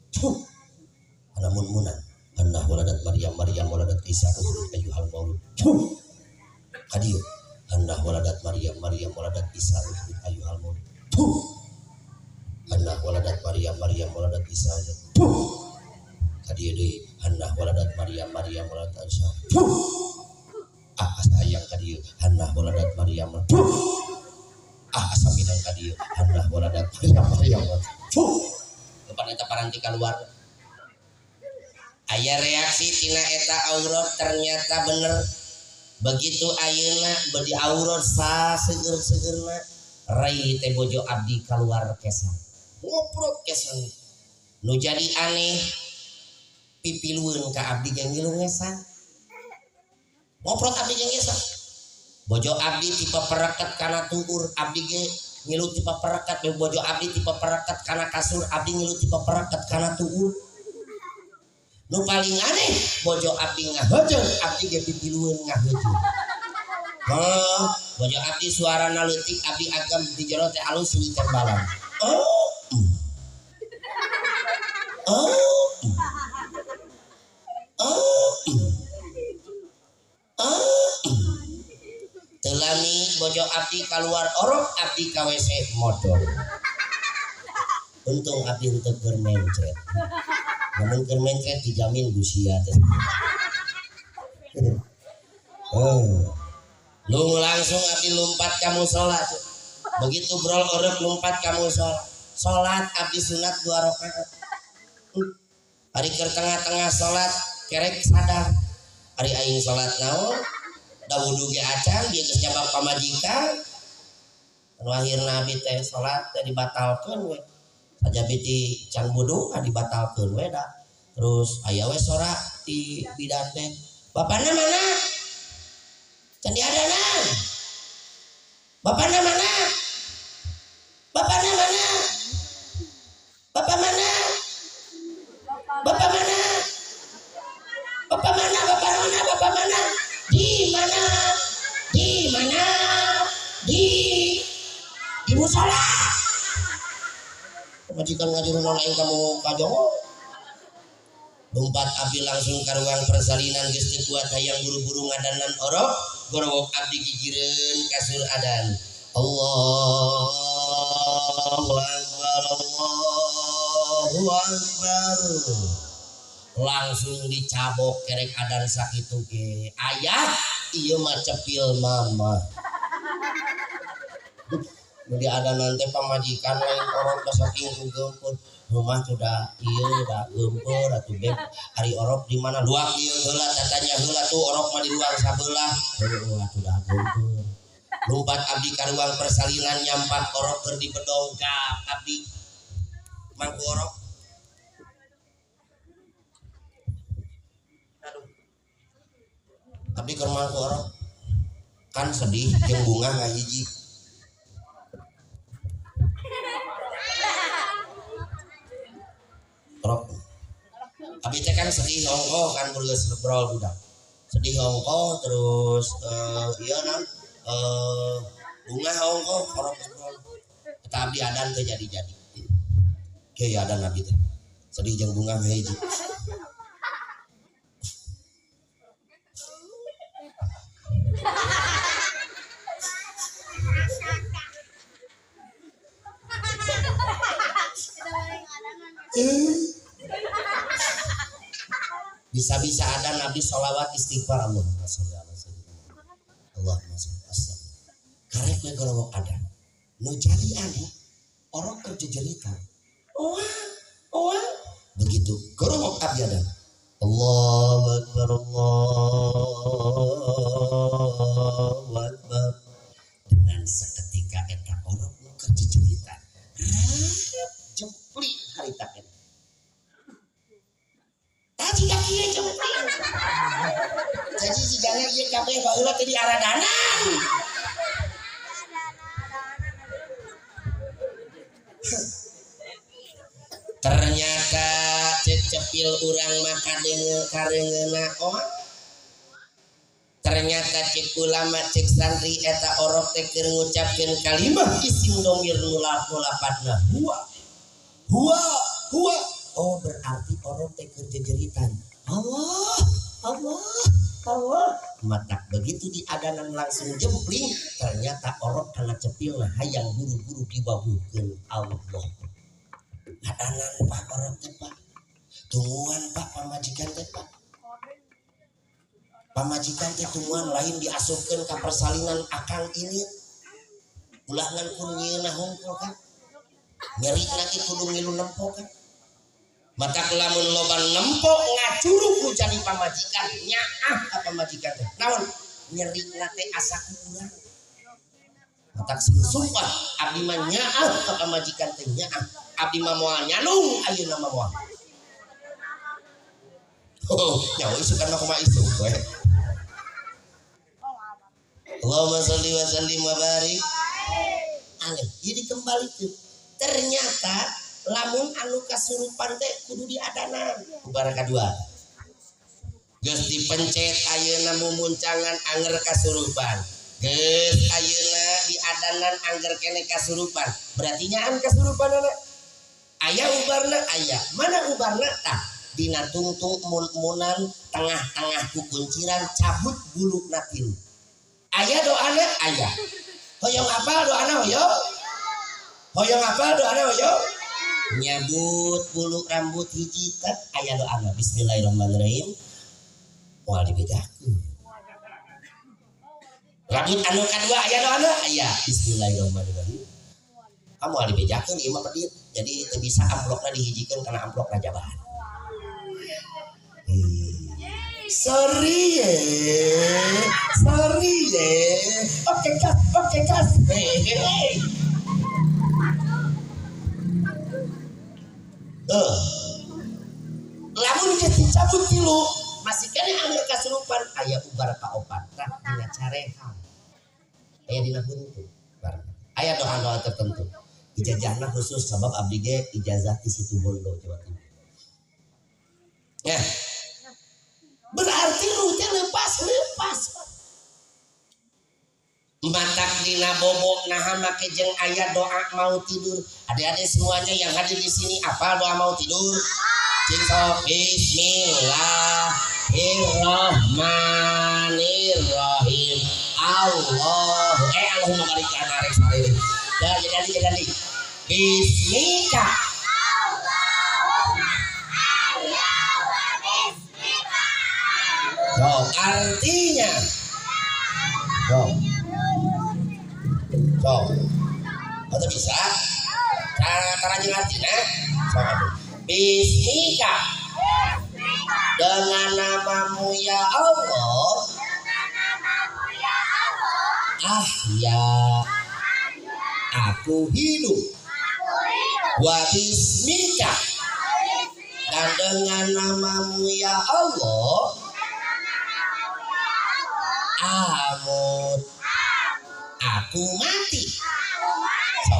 Ana mun-munan. Hannah waladat Maryam, Maryam waladat Isa, ukhruj ayyuhal maulud. Kadieu. Hannah waladat Maryam, Maryam waladat Isa, ukhruj ayyuhal maulud. Hannah waladat Maryam, Maryam waladat Isa. Kadieu deui. Hannah waladat Maryam, Maryam waladat Isa. Ah sayang kadieu. Hannah waladat Maryam. Ah asa minang kadieu. Hannah waladat Maryam, Maryam. Depan eta paranti keluar. Aya reaksi tina eta aurat ternyata bener. Begitu ayeuna beudi aurat saseueur-seueurna rai teh bojo abdi keluar kesan. Ngoprot kesan. Nu jadi aneh pipilueun ka abdi ge ngilu ngesan. Ngoprot abdi ge ngesan. Bojo abdi tipe pereket kana tuur, abdi ge ngilu tipe pereket, bojo abdi tipe pereket kana kasur, abdi ngilu tipe pereket kana tuur. Nu paling aneh bojo abdi ngahejeun, abdi ge pipilueun ngahejeun. Heuh, bojo abdi suarana leutik, abdi agem di jero teh alus leutik balang. Oh. Oh. Oh. Oh. Teu lami bojo abdi kaluar orok, abdi ka WC modol. Untung abdi henteu keur mencret. Namun keur mencret dijamin gusia teh. Oh. Lu langsung abdi lompat ka musala. Begitu brol orok lompat ka musala. Salat abdi sunat 2 rakaat. Ari keur tengah-tengah salat kerek sadar. Ari aing salat naon? Da wudu ge acan, dia geus nyabak pamajikan. Anu akhirna abdi teh salat teh dibatalkeun we. Saja ti can wudu dibatalkeun we da. Terus aya we sora ti bidan teh. Bapana mana? Can diadanan. Bapana mana? Bapana mana? Bapak mana? Bapak mana? Bapak mana? Bapak mana? Bapak mana? Di mana? Di mana? Di musala. Majikan ngajuruh non aing kamu kajongo. Lompat abdi langsung ka ruang persalinan geus teu kuat hayang buru-buru ngadanan orok, gorowok abdi gigireun kasur adan. Allahu Akbar, Allahu Akbar. Langsung dicabok kerek adan sakitu ge. Ayah, ieu mah cepil mama. Nu diadanan teh pamajikan lain orok saking geumpeur. Rumah sudah ieu da geumpeur atuh beb. Ari orok di mana? Luang ieu heula tatanya heula tuh orok mah di ruang sabelah. Heueuh atuh da geumpeur. Lompat abdi ka ruang persalinan nyampak orok keur dibedongkap abdi mangku orok. Aduh. Abdi keur mangku orok. Kan sedih jeung bunga ngahiji. Orok. Abdi teh kan sedih ongkoh kan geus brol budak. Sedih ongkoh terus ieu naon bunga ongkoh orok brol. Eta abdi adan teh jadi-jadi. Kieu adan abdi teh. Sedih jeung bunga ngahiji. Bisa-bisa ada Nabi sholawat istighfar Allahumma sholli ala sayyidina Muhammad. Allahumma sholli ala. Karek we gorowok ada. Nu jadi aneh orang keur jejeritan. Oa, oa. Begitu gorowok abdi ada. Allahu akbar, Allahu akbar. Dengan seketika eta orang nu keur jejeritan. Rap jempli harita eta. Tadi kaki jempling. Jadi jigana ieu kabeh baheula teh diaradanan. Ternyata cecepil urang mah kadenge kareungeuna oa. Ternyata cek ulama cek santri eta orok teh keur ngucapkeun kalimah isim domir nu lapadna huwa. Huwa, huwa. Oh berarti orang teh keur jejeritan. Allah, Allah, Allah. Matak begitu diadanan langsung jempling, ternyata orok kana cepilna hayang buru-buru dibabuhkeun Allah. Adanan pak orok teh pak. Tungguan pak pamajikan teh pak. Pamajikan teh tungguan lain diasupkeun ka persalinan akang ini. Ulah ngan kun nyieunna hungkul kan. Nyerina ki kudu ngilu nempo kan. Mata lamun loba nempo ngacurug ku jadi pamajikan nyaah ka pamajikan teh naon nyerina teh asa ku urang matak sing sumpah abdi mah nyaah ka pamajikan teh nyaah abdi mah moal nyalung ayeuna mah moal. Oh nyawa isukan mah kumaha isuk we. Allahumma sholli wa sallim wa barik alaihi. Jadi kembali ke ternyata lamun anu kasurupan teh kudu diadanan. Ubara kadua. Geus dipencet ayeuna mumuncangan anger kasurupan. Geus ayeuna diadanan angger kene kasurupan. Berarti nyaan kasurupanana. Aya ubarna aya. Mana ubarna tah? Dina tungtung mun-munan tengah-tengah kukunciran cabut bulu na tilu. Aya doana aya. Hoyong apal doana hoyong? Hoyong apal doana hoyong? Nyabut bulu rambut hiji teh aya doana bismillahirrahmanirrahim moal dibejakeun. Lamun anu kadua aya doana aya bismillahirrahmanirrahim. Kamu dibejakeun ieu mah pedit. Jadi teu bisa amplopna dihijikeun kana amplop rajaban. Sorry ye. Sorry ye. Oke kas, oke kas. Hey. Lamun geus dicabut tilu masih kene angger kasurupan aya ubar kaopat tah dina carehan. Aya dina huntu bareng. Aya doa-doa tertentu. Ijazahna khusus sabab abdi ge ijazah ti Situbondo Jawa Timur. Ya. Berarti ruh teh lepas-lepas. Matak dina bobo naha make jeung aya doa mau tidur. Adik-adik semuanya yang hadir di sini apa doa mau tidur? Cing sok bismillahirrahmanirrahim. Allah Allahumma barik lana rek sare. Dah jadi jadi. Bismika. Allahumma ya wa bismika. So, artinya. So. So. Atau bisa? Cara jeung artina? So, aduh. Bismika. Dengan namamu ya Allah. Ah ya, aku hidup. Wa bismika. Dan dengan namamu ya Allah. Amut. Aku mati. So,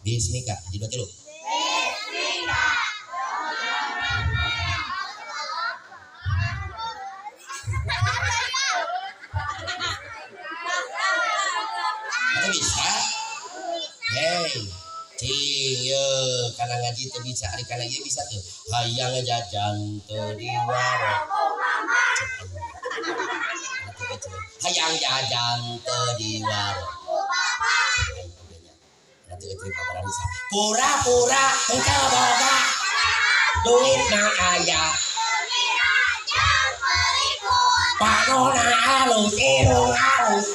bismika. Jadi dua tilu. Bisa? Hei, cing ye, kana ngaji teu bisa, ari kana ieu bisa teu. Hayang jajan teu di warung. Hayang jajan teu di warung. Pura-pura henteu boga duit na aya. Panona alus irung alus.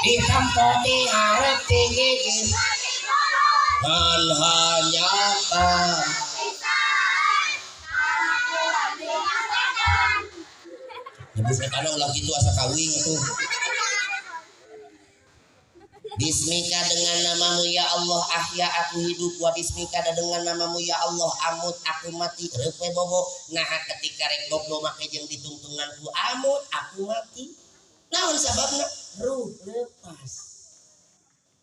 Di tempat di harap tinggi dan hanya tak ibu sekana ulah gitu asa kawin itu. Bismika dengan namamu ya Allah ahya aku hidup, wa bismika dan dengan namamu ya Allah amut aku mati. Reuk we bobo nah ketika rek bobo make jeung ditungtunganku amut aku mati. Naon sababna? Ruh lepas.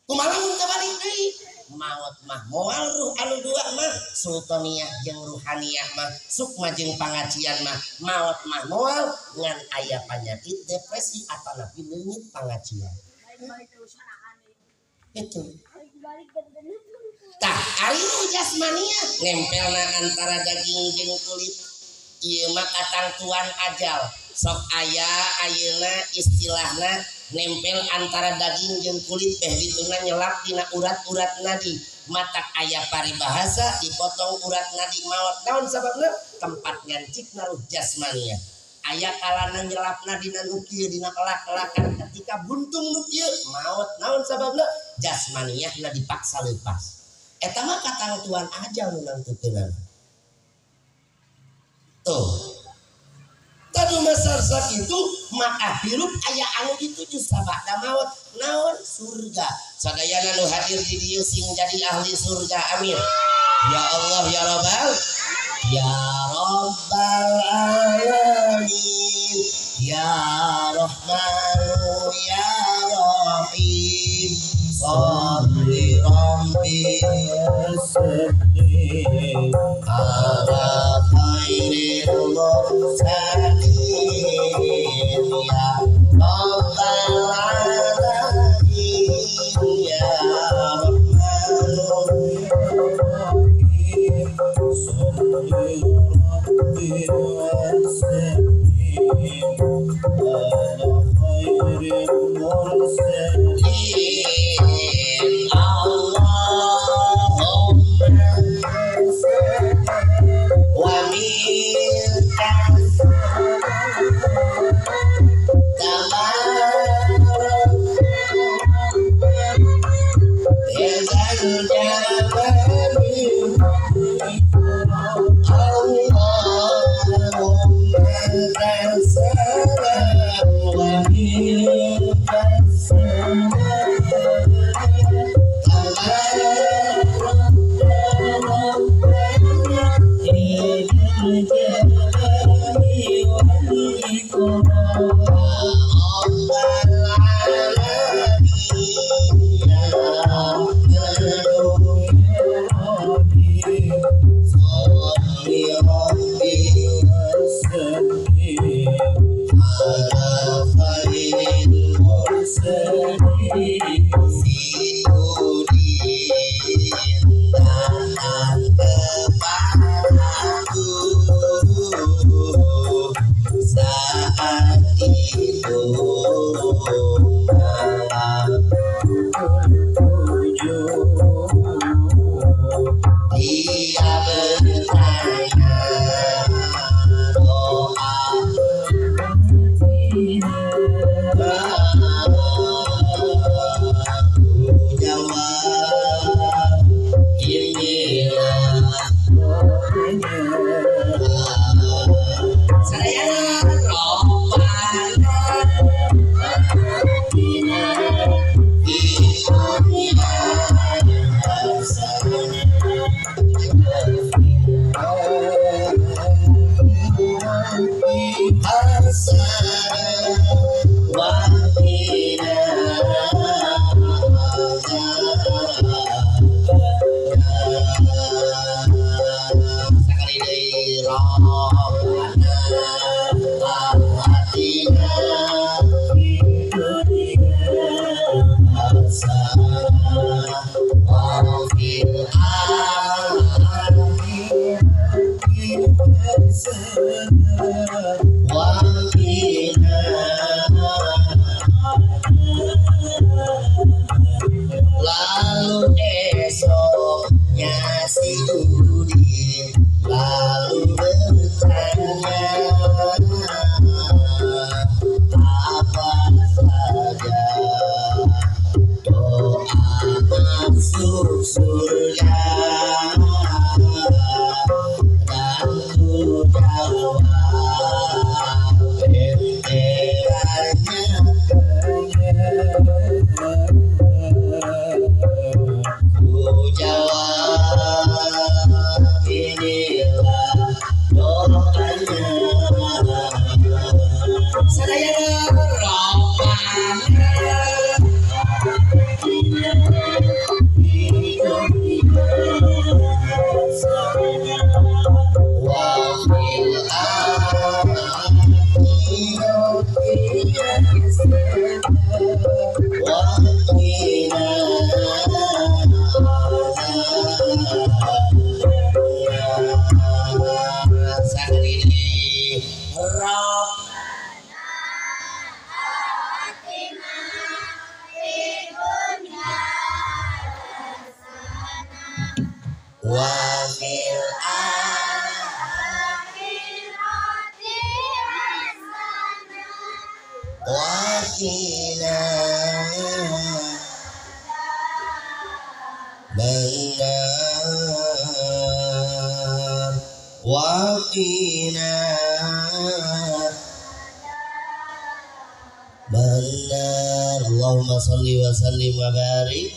Kumaha mun kabalik deui? Maot mah moal ruh anu dua mah sultaniyah jeung ruhaniyah mah sukma jeung pangajian mah maot mah moal ngan aya panyakit depresi atanapi leungit pangajian. Itu. Tah ari ruh jasmaniah nempelna antara daging jeung kulit. Ieu mah katangtuan ajal. Sok aya ayeuna istilahna nempel antara daging jeung kulit beh dituna nyelap dina urat-urat nadi. Matak aya paribahasa dipotong urat nadi maot. Naon sababna? Tempat nyancikna ruh jasmania. Aya kalana nyelapna dina nu kieu dina kelak-kelakan ketika buntung nu kieu maot. Naon sababna? Jasmaniahna dipaksa leupas. Eta mah katangtuan ajal nu nangtukeunana. Tuh. Tadu masar sakitu maka hirup aya anu dituju sabada maot naon surga. Sadayana nu hadir di dieu sing jadi ahli surga amin. Ya Allah ya Rabbal ya Rabbal alamin ya Rahmanu ya Rahim shalli rabbi sallim ala khairil mursalin ya Rabbal alamin ya Rahmanu shalli rabbi sallim ala khairil mursalin. Lalu esoknya si Udin lalu bertanya, apa saja doa masuk surga? Dan ku jawab benderanya, ku jawab inilah doanya. Sadayana Rabbana wa fil wa qina wa fil akhirati hasanah wa qina adzabannar wa qina adzabannar. Allahumma shalli wa sallim wa barik.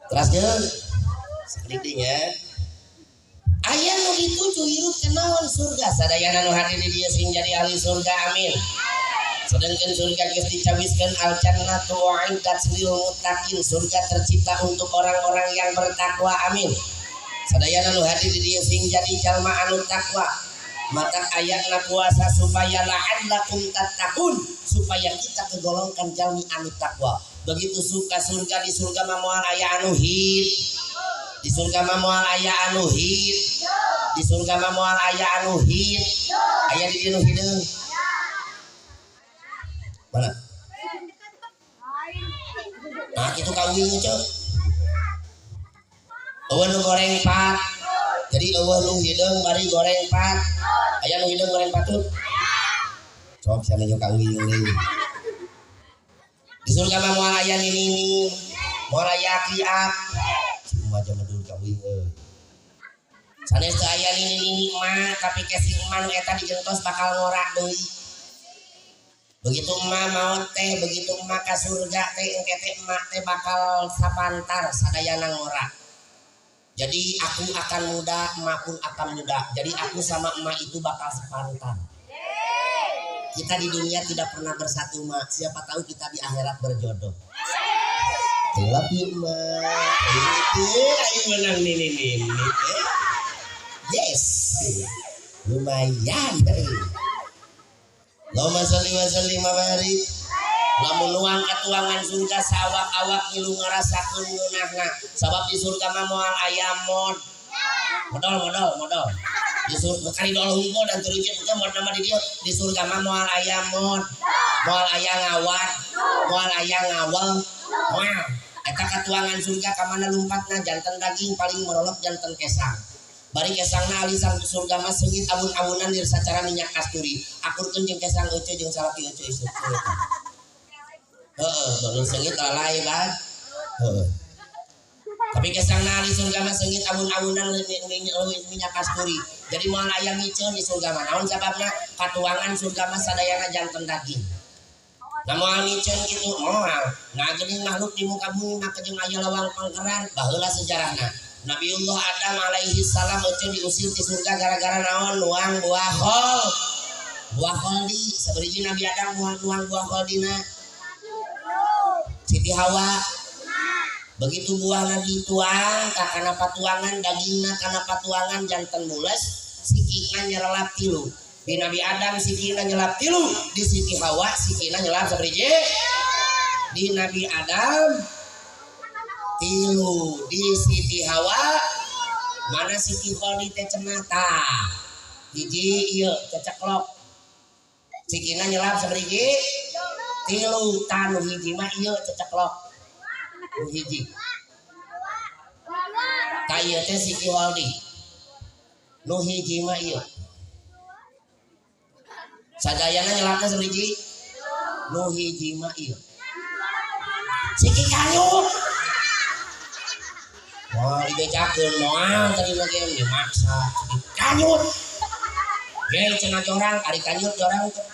Terasnya sakalidinya aya nu dituju hirup kenaon surga. Sadayana nu hadir di dieu sing jadi ahli surga, amin. Sedangkan surga geus dicawiskeun al jannatu uiddat lil muttaqin, surga tercipta untuk orang-orang yang bertakwa, amin. Sadayana nu hadir di dieu sing jadi jalma anu takwa. Mata ayatna puasa supaya la'allakum tattaqun, supaya kita kegolongkan jalmi anu takwa. Begitu suka surga, di surga mah moal aya anu hid, di surga mah moal aya anu hid, di surga mah moal aya anu hid. Aya di dieu nu hideung mana? Nah kitu ka uing ceu. Eueuh nu goreng pat. Jadi eueuh nu hideung bari goreng pat. Aya nu hideung goreng patut? Sok sia nunjuk ka uing deui. Di surga mah moal aya nini, moal aya akiak. Cuma jaman dulu ka uing euy. Sanes teu aya nini-nini emak tapi casing emak nu eta digentos bakal ngorak deui. Begitu emak maot teh, begitu emak ka surga teh engke teh emak teh bakal sapantar sadayana ngorak. Jadi aku akan muda, emak pun akan muda. Jadi aku sama emak itu bakal sepantar. Kita di dunia tidak pernah bersatu mak. Siapa tahu kita di akhirat berjodoh. Gelap yuk mak. Ayo menang nini. Yes, lumayan. Allahumma sholli wa sallim wa barik. Lamun nuang katuangan surga sawak-awak ngilu ngarasakeun ngeunahna. Sabab di surga mah moal aya modal. Di surga kali dol hungkul dan turunkeun teh mod nama di dieu. Di surga mah moal aya mod, moal aya ngawat, moal aya ngawal, moal. Eta katuangan surga ka mana lumpatna janten daging paling merolok janten kesang. Bari kesangna alisan surga mah seungit abun-abunan dir sacara minyak kasturi. Akurkeun jeung kesang euceu jeung salaki euceu isuk. Heeh, baru seungit lalai bad. Heeh. Tapi kesangna di surga mah seungit abun-abunan minyak kasturi. Jadi moal aya miceun di surga mah. Naon sababna? Katuangan surga mah sadayana janten daging. Nah moal miceun kitu moal. Nah geuning makhluk di muka bumi mah jeung aya lawang pangkeran baheula sejarahna. Nabiullah Adam alaihi salam euceun diusir di surga gara-gara naon? Nuang buah khol. Buah kholdi sabariji Nabi Adam nuang buah kholdina. Siti Hawa. Begitu buah dituang kana patuangan dagingna kana patuangan janten mules sikina nyelap tilu. Di Nabi Adam sikina nyelap tilu, di Siti Hawa sikina nyelap sabariji. Di Nabi Adam tilu, di Siti Hawa mana Siti Kholdi teh cenah tah. Hiji ieu ceceklok. Sikina nyelap sabariji tilu, tah nu hiji mah ieu ceceklok. Nu hiji. Tah ieu teh Siti Kholdi. Nu hiji mah ieu. Sadayana nyelapna sabariji? Nu hiji mah ieu. Siki kanyut. Wah, dibecakeun moal tadi mah ge dimaksa. Kanyut. Ge cenah jorang, ari kanyut jorang teh.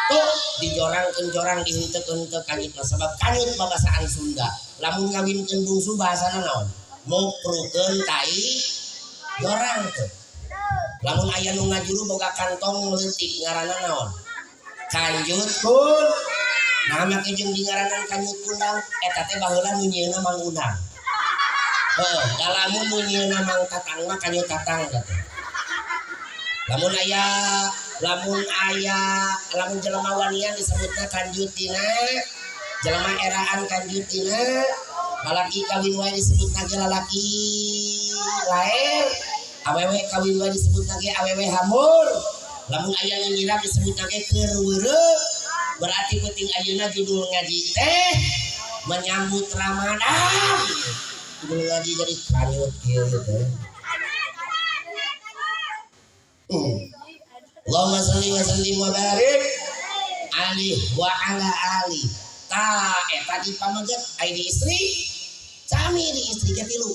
Tuh dijorangkeun jorang dihenteukeun teu kanyut mah sabab kanyut babasaan Sunda. Lamun ngawinkeun bungsu bahasana naon? Muprukeun tai jorang teh. Lamun aya nu ngajuru boga kantong leutik ngaranna naon? Kanjut kun. Nah make jeung dingaranan kanjut kundang eta teh baheula nu nyieunna Mang Undang. Heuh, da lamun nu nyieunna Mang Tatang mah kanjut Tatang teh. Lamun aya lamun jelema wanian disebutna kanjut tina, jelema eraan kanjut tina, lalaki kawin wae disebutna ge lalaki laer, awewe kawin wae disebutna ge awewe hamur. Lamun aya nu nyirap disebutna ge keur weureuh. Berarti penting ayeuna judul ngaji teh menyambut Ramadan. Judul ngaji jadi kanyut kieu teh. Allahumma sholli wa sallim wa barik alaihi wa ala ali. Ta eta di pameget ai di istri sami di istri ge tilu.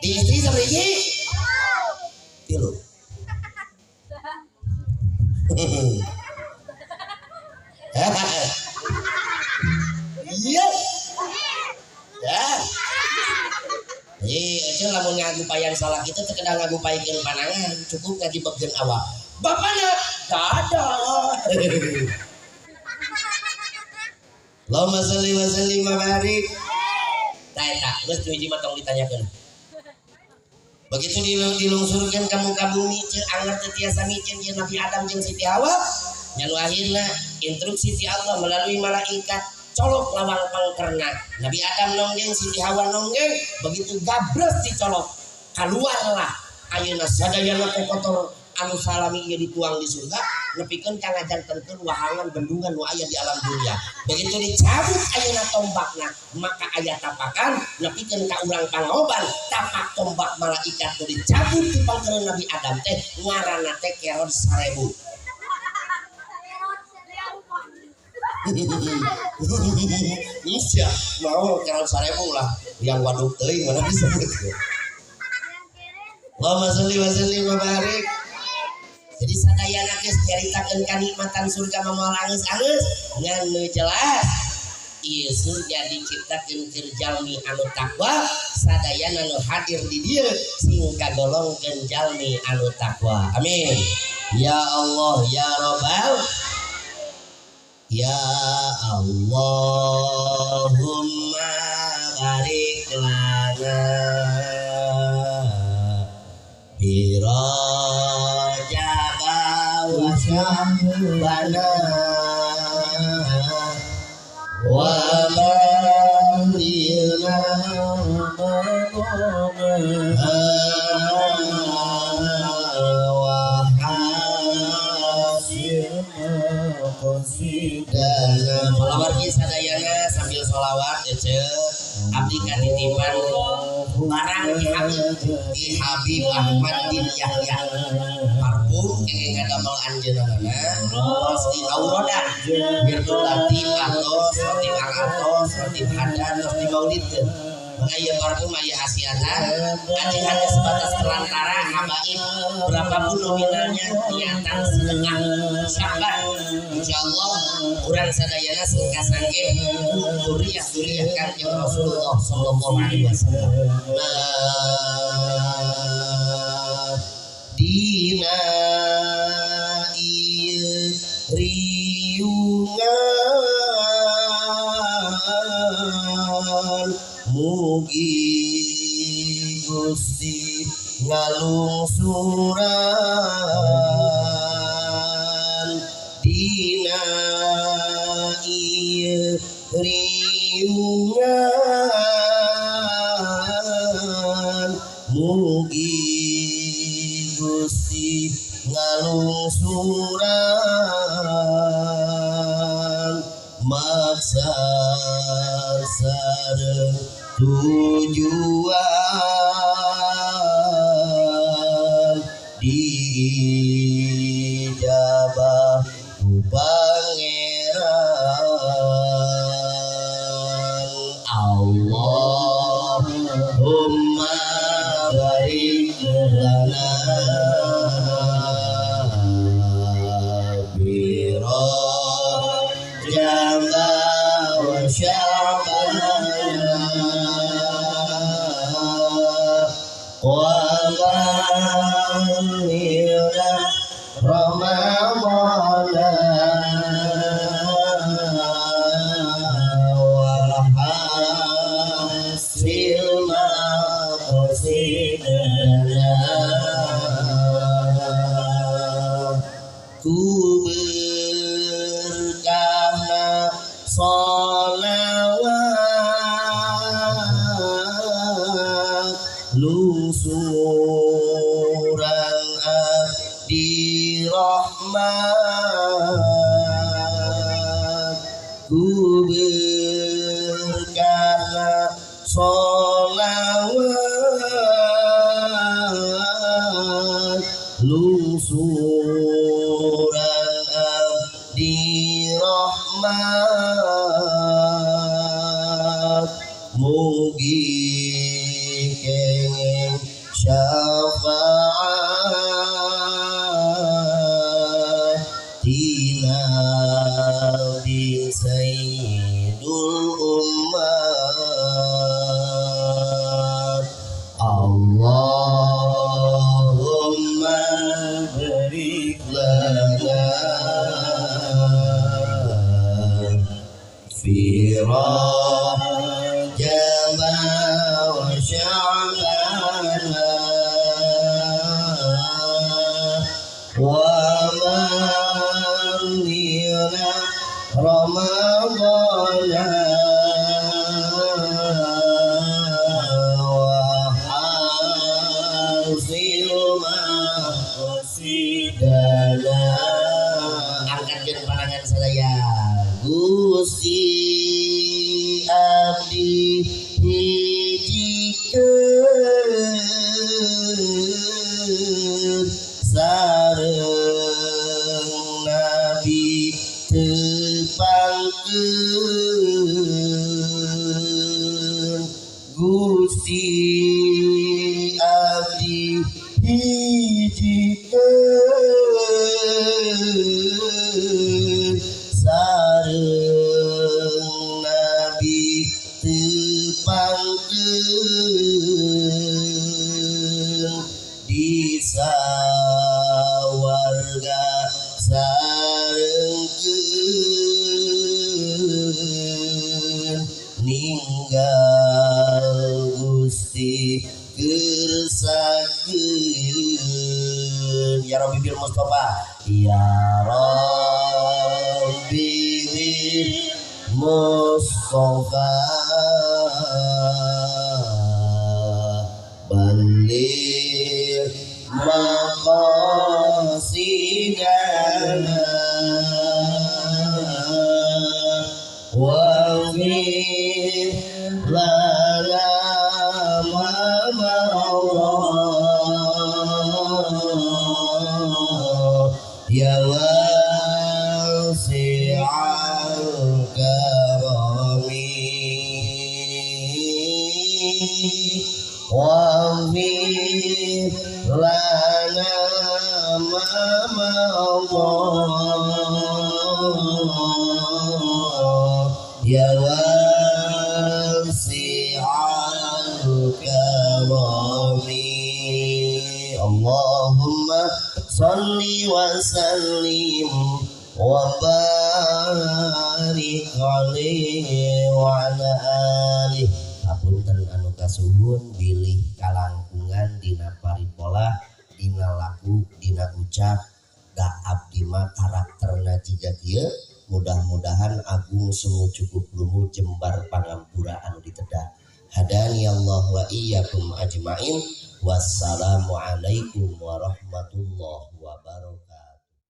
Di istri sabariji? Tilu. Iya. Ya. Ieu lamun ngagupayan salah kitu teu kedah ngagupaikeun panangan, cukup ngajibegkeun awak. Bapana dadah. Allahumma sholli wa sallim wa barik. Tah eta geus nu hiji mah tong ditanyakeun. Begitu dilungsurkeun ka muka bumi ceu anger teu tiasa miceun ieu Nabi Adam jeung Siti Hawa, nya nu akhirna instruksi ti Allah melalui malaikat colok lawang pangkerna. Nabi Adam nonggeng, Siti Hawa nonggeng, begitu gabres dicolok, keluarlah ayeuna sadayana kotor anu salami ieu dituang di surga, nepikeun ka ngajantenkeun wahangan bendungan nu aya di alam dunia. Begitu dicabut ayeuna tombakna, maka aya tapakan nepikeun ka urang pangoban, tapak tombak malaikat nu dicabut di pangkereun Nabi Adam teh ngaranna teh kerod 1000. Iya, mau kira 1000 lah yang waduk teuing mana bisa gitu. Allahumma sholli wa sallim wa barik. Jadi sadayana geus nyaritakeun kanikmatan surga mah moal angeus-angeus ngan nu jelas ieu surga diciptakeun keur jalmi anu takwa, sadayana nu hadir di dieu sing kagolongkeun jalmi anu takwa. Amin. Ya Allah ya Rabbal ya Allahumma barik lana bi Rajab wa Sya'bana wa ballighna wa dan sholawat sadayana sambil sholawat ece abdi katitipan barang di Habib Ahmad bin Yahya parfum kenging ngadamel anjeunna tos di aurodan wirdul latif atos rotib atos rotib hadan tos dimaulidkeun. Maka ieu parfum aya hasiatan anjeun hanya sebatas perantara habaib berapapun nominalnya niatan sedekah Sya'ban insyaallah urang sadayana sing kasangke dzurriyyah Kanjeng Rasulullah sallallahu alaihi wasallam. Nah, dina ieu riungan mugi Gusti ngalungsuran dina ieu riungan mugi Gusti ngalungsuran maksar sareng tujuan diijabah ku Pangeran. Allahumma barik lana bi Rajab wa Sya'bana wa ballighna Ramadhana wa hasil maqasidana ku berkahna sholawat lungsuran abdi rahmat ku berkahna sholawat lungsuran abdi rahmat mugi kenging syafaat tina di sayyidul ummat. Allahumma barik lana fi Rajab wa Sya'bana wa ballighna Ramadhana wa hasil maqasidana. Angkatkeun pandangan sadaya. Gusti abdi hijikeun sareng Nabi tepangkeun Gusti abdi hijikeun sareng Nabi tepangkeun di sawarga sarengkeun ninggal Gusti kersakeun ya Rabbi bil Mustafa ya Rabbi bil Mustafa baligh maqasidana waghfir lana ma madha ya wasi'al karami waghfir lana ma madha ya wasi'al karami. Allahumma salli wa sallim wa barik alaihi wa ala alihi. Hapunten anu kasuhun bilih kalangkungan dina paripolah dina laku dina ucap da abdi mah karakterna jiga kieu. Mudah-mudahan agung sungguh cukup luhu jembar pangampura anu ditedah. Hadani Allah wa iyyakum ajmain. Wassalamualaikum warahmatullahi wabarakatuh.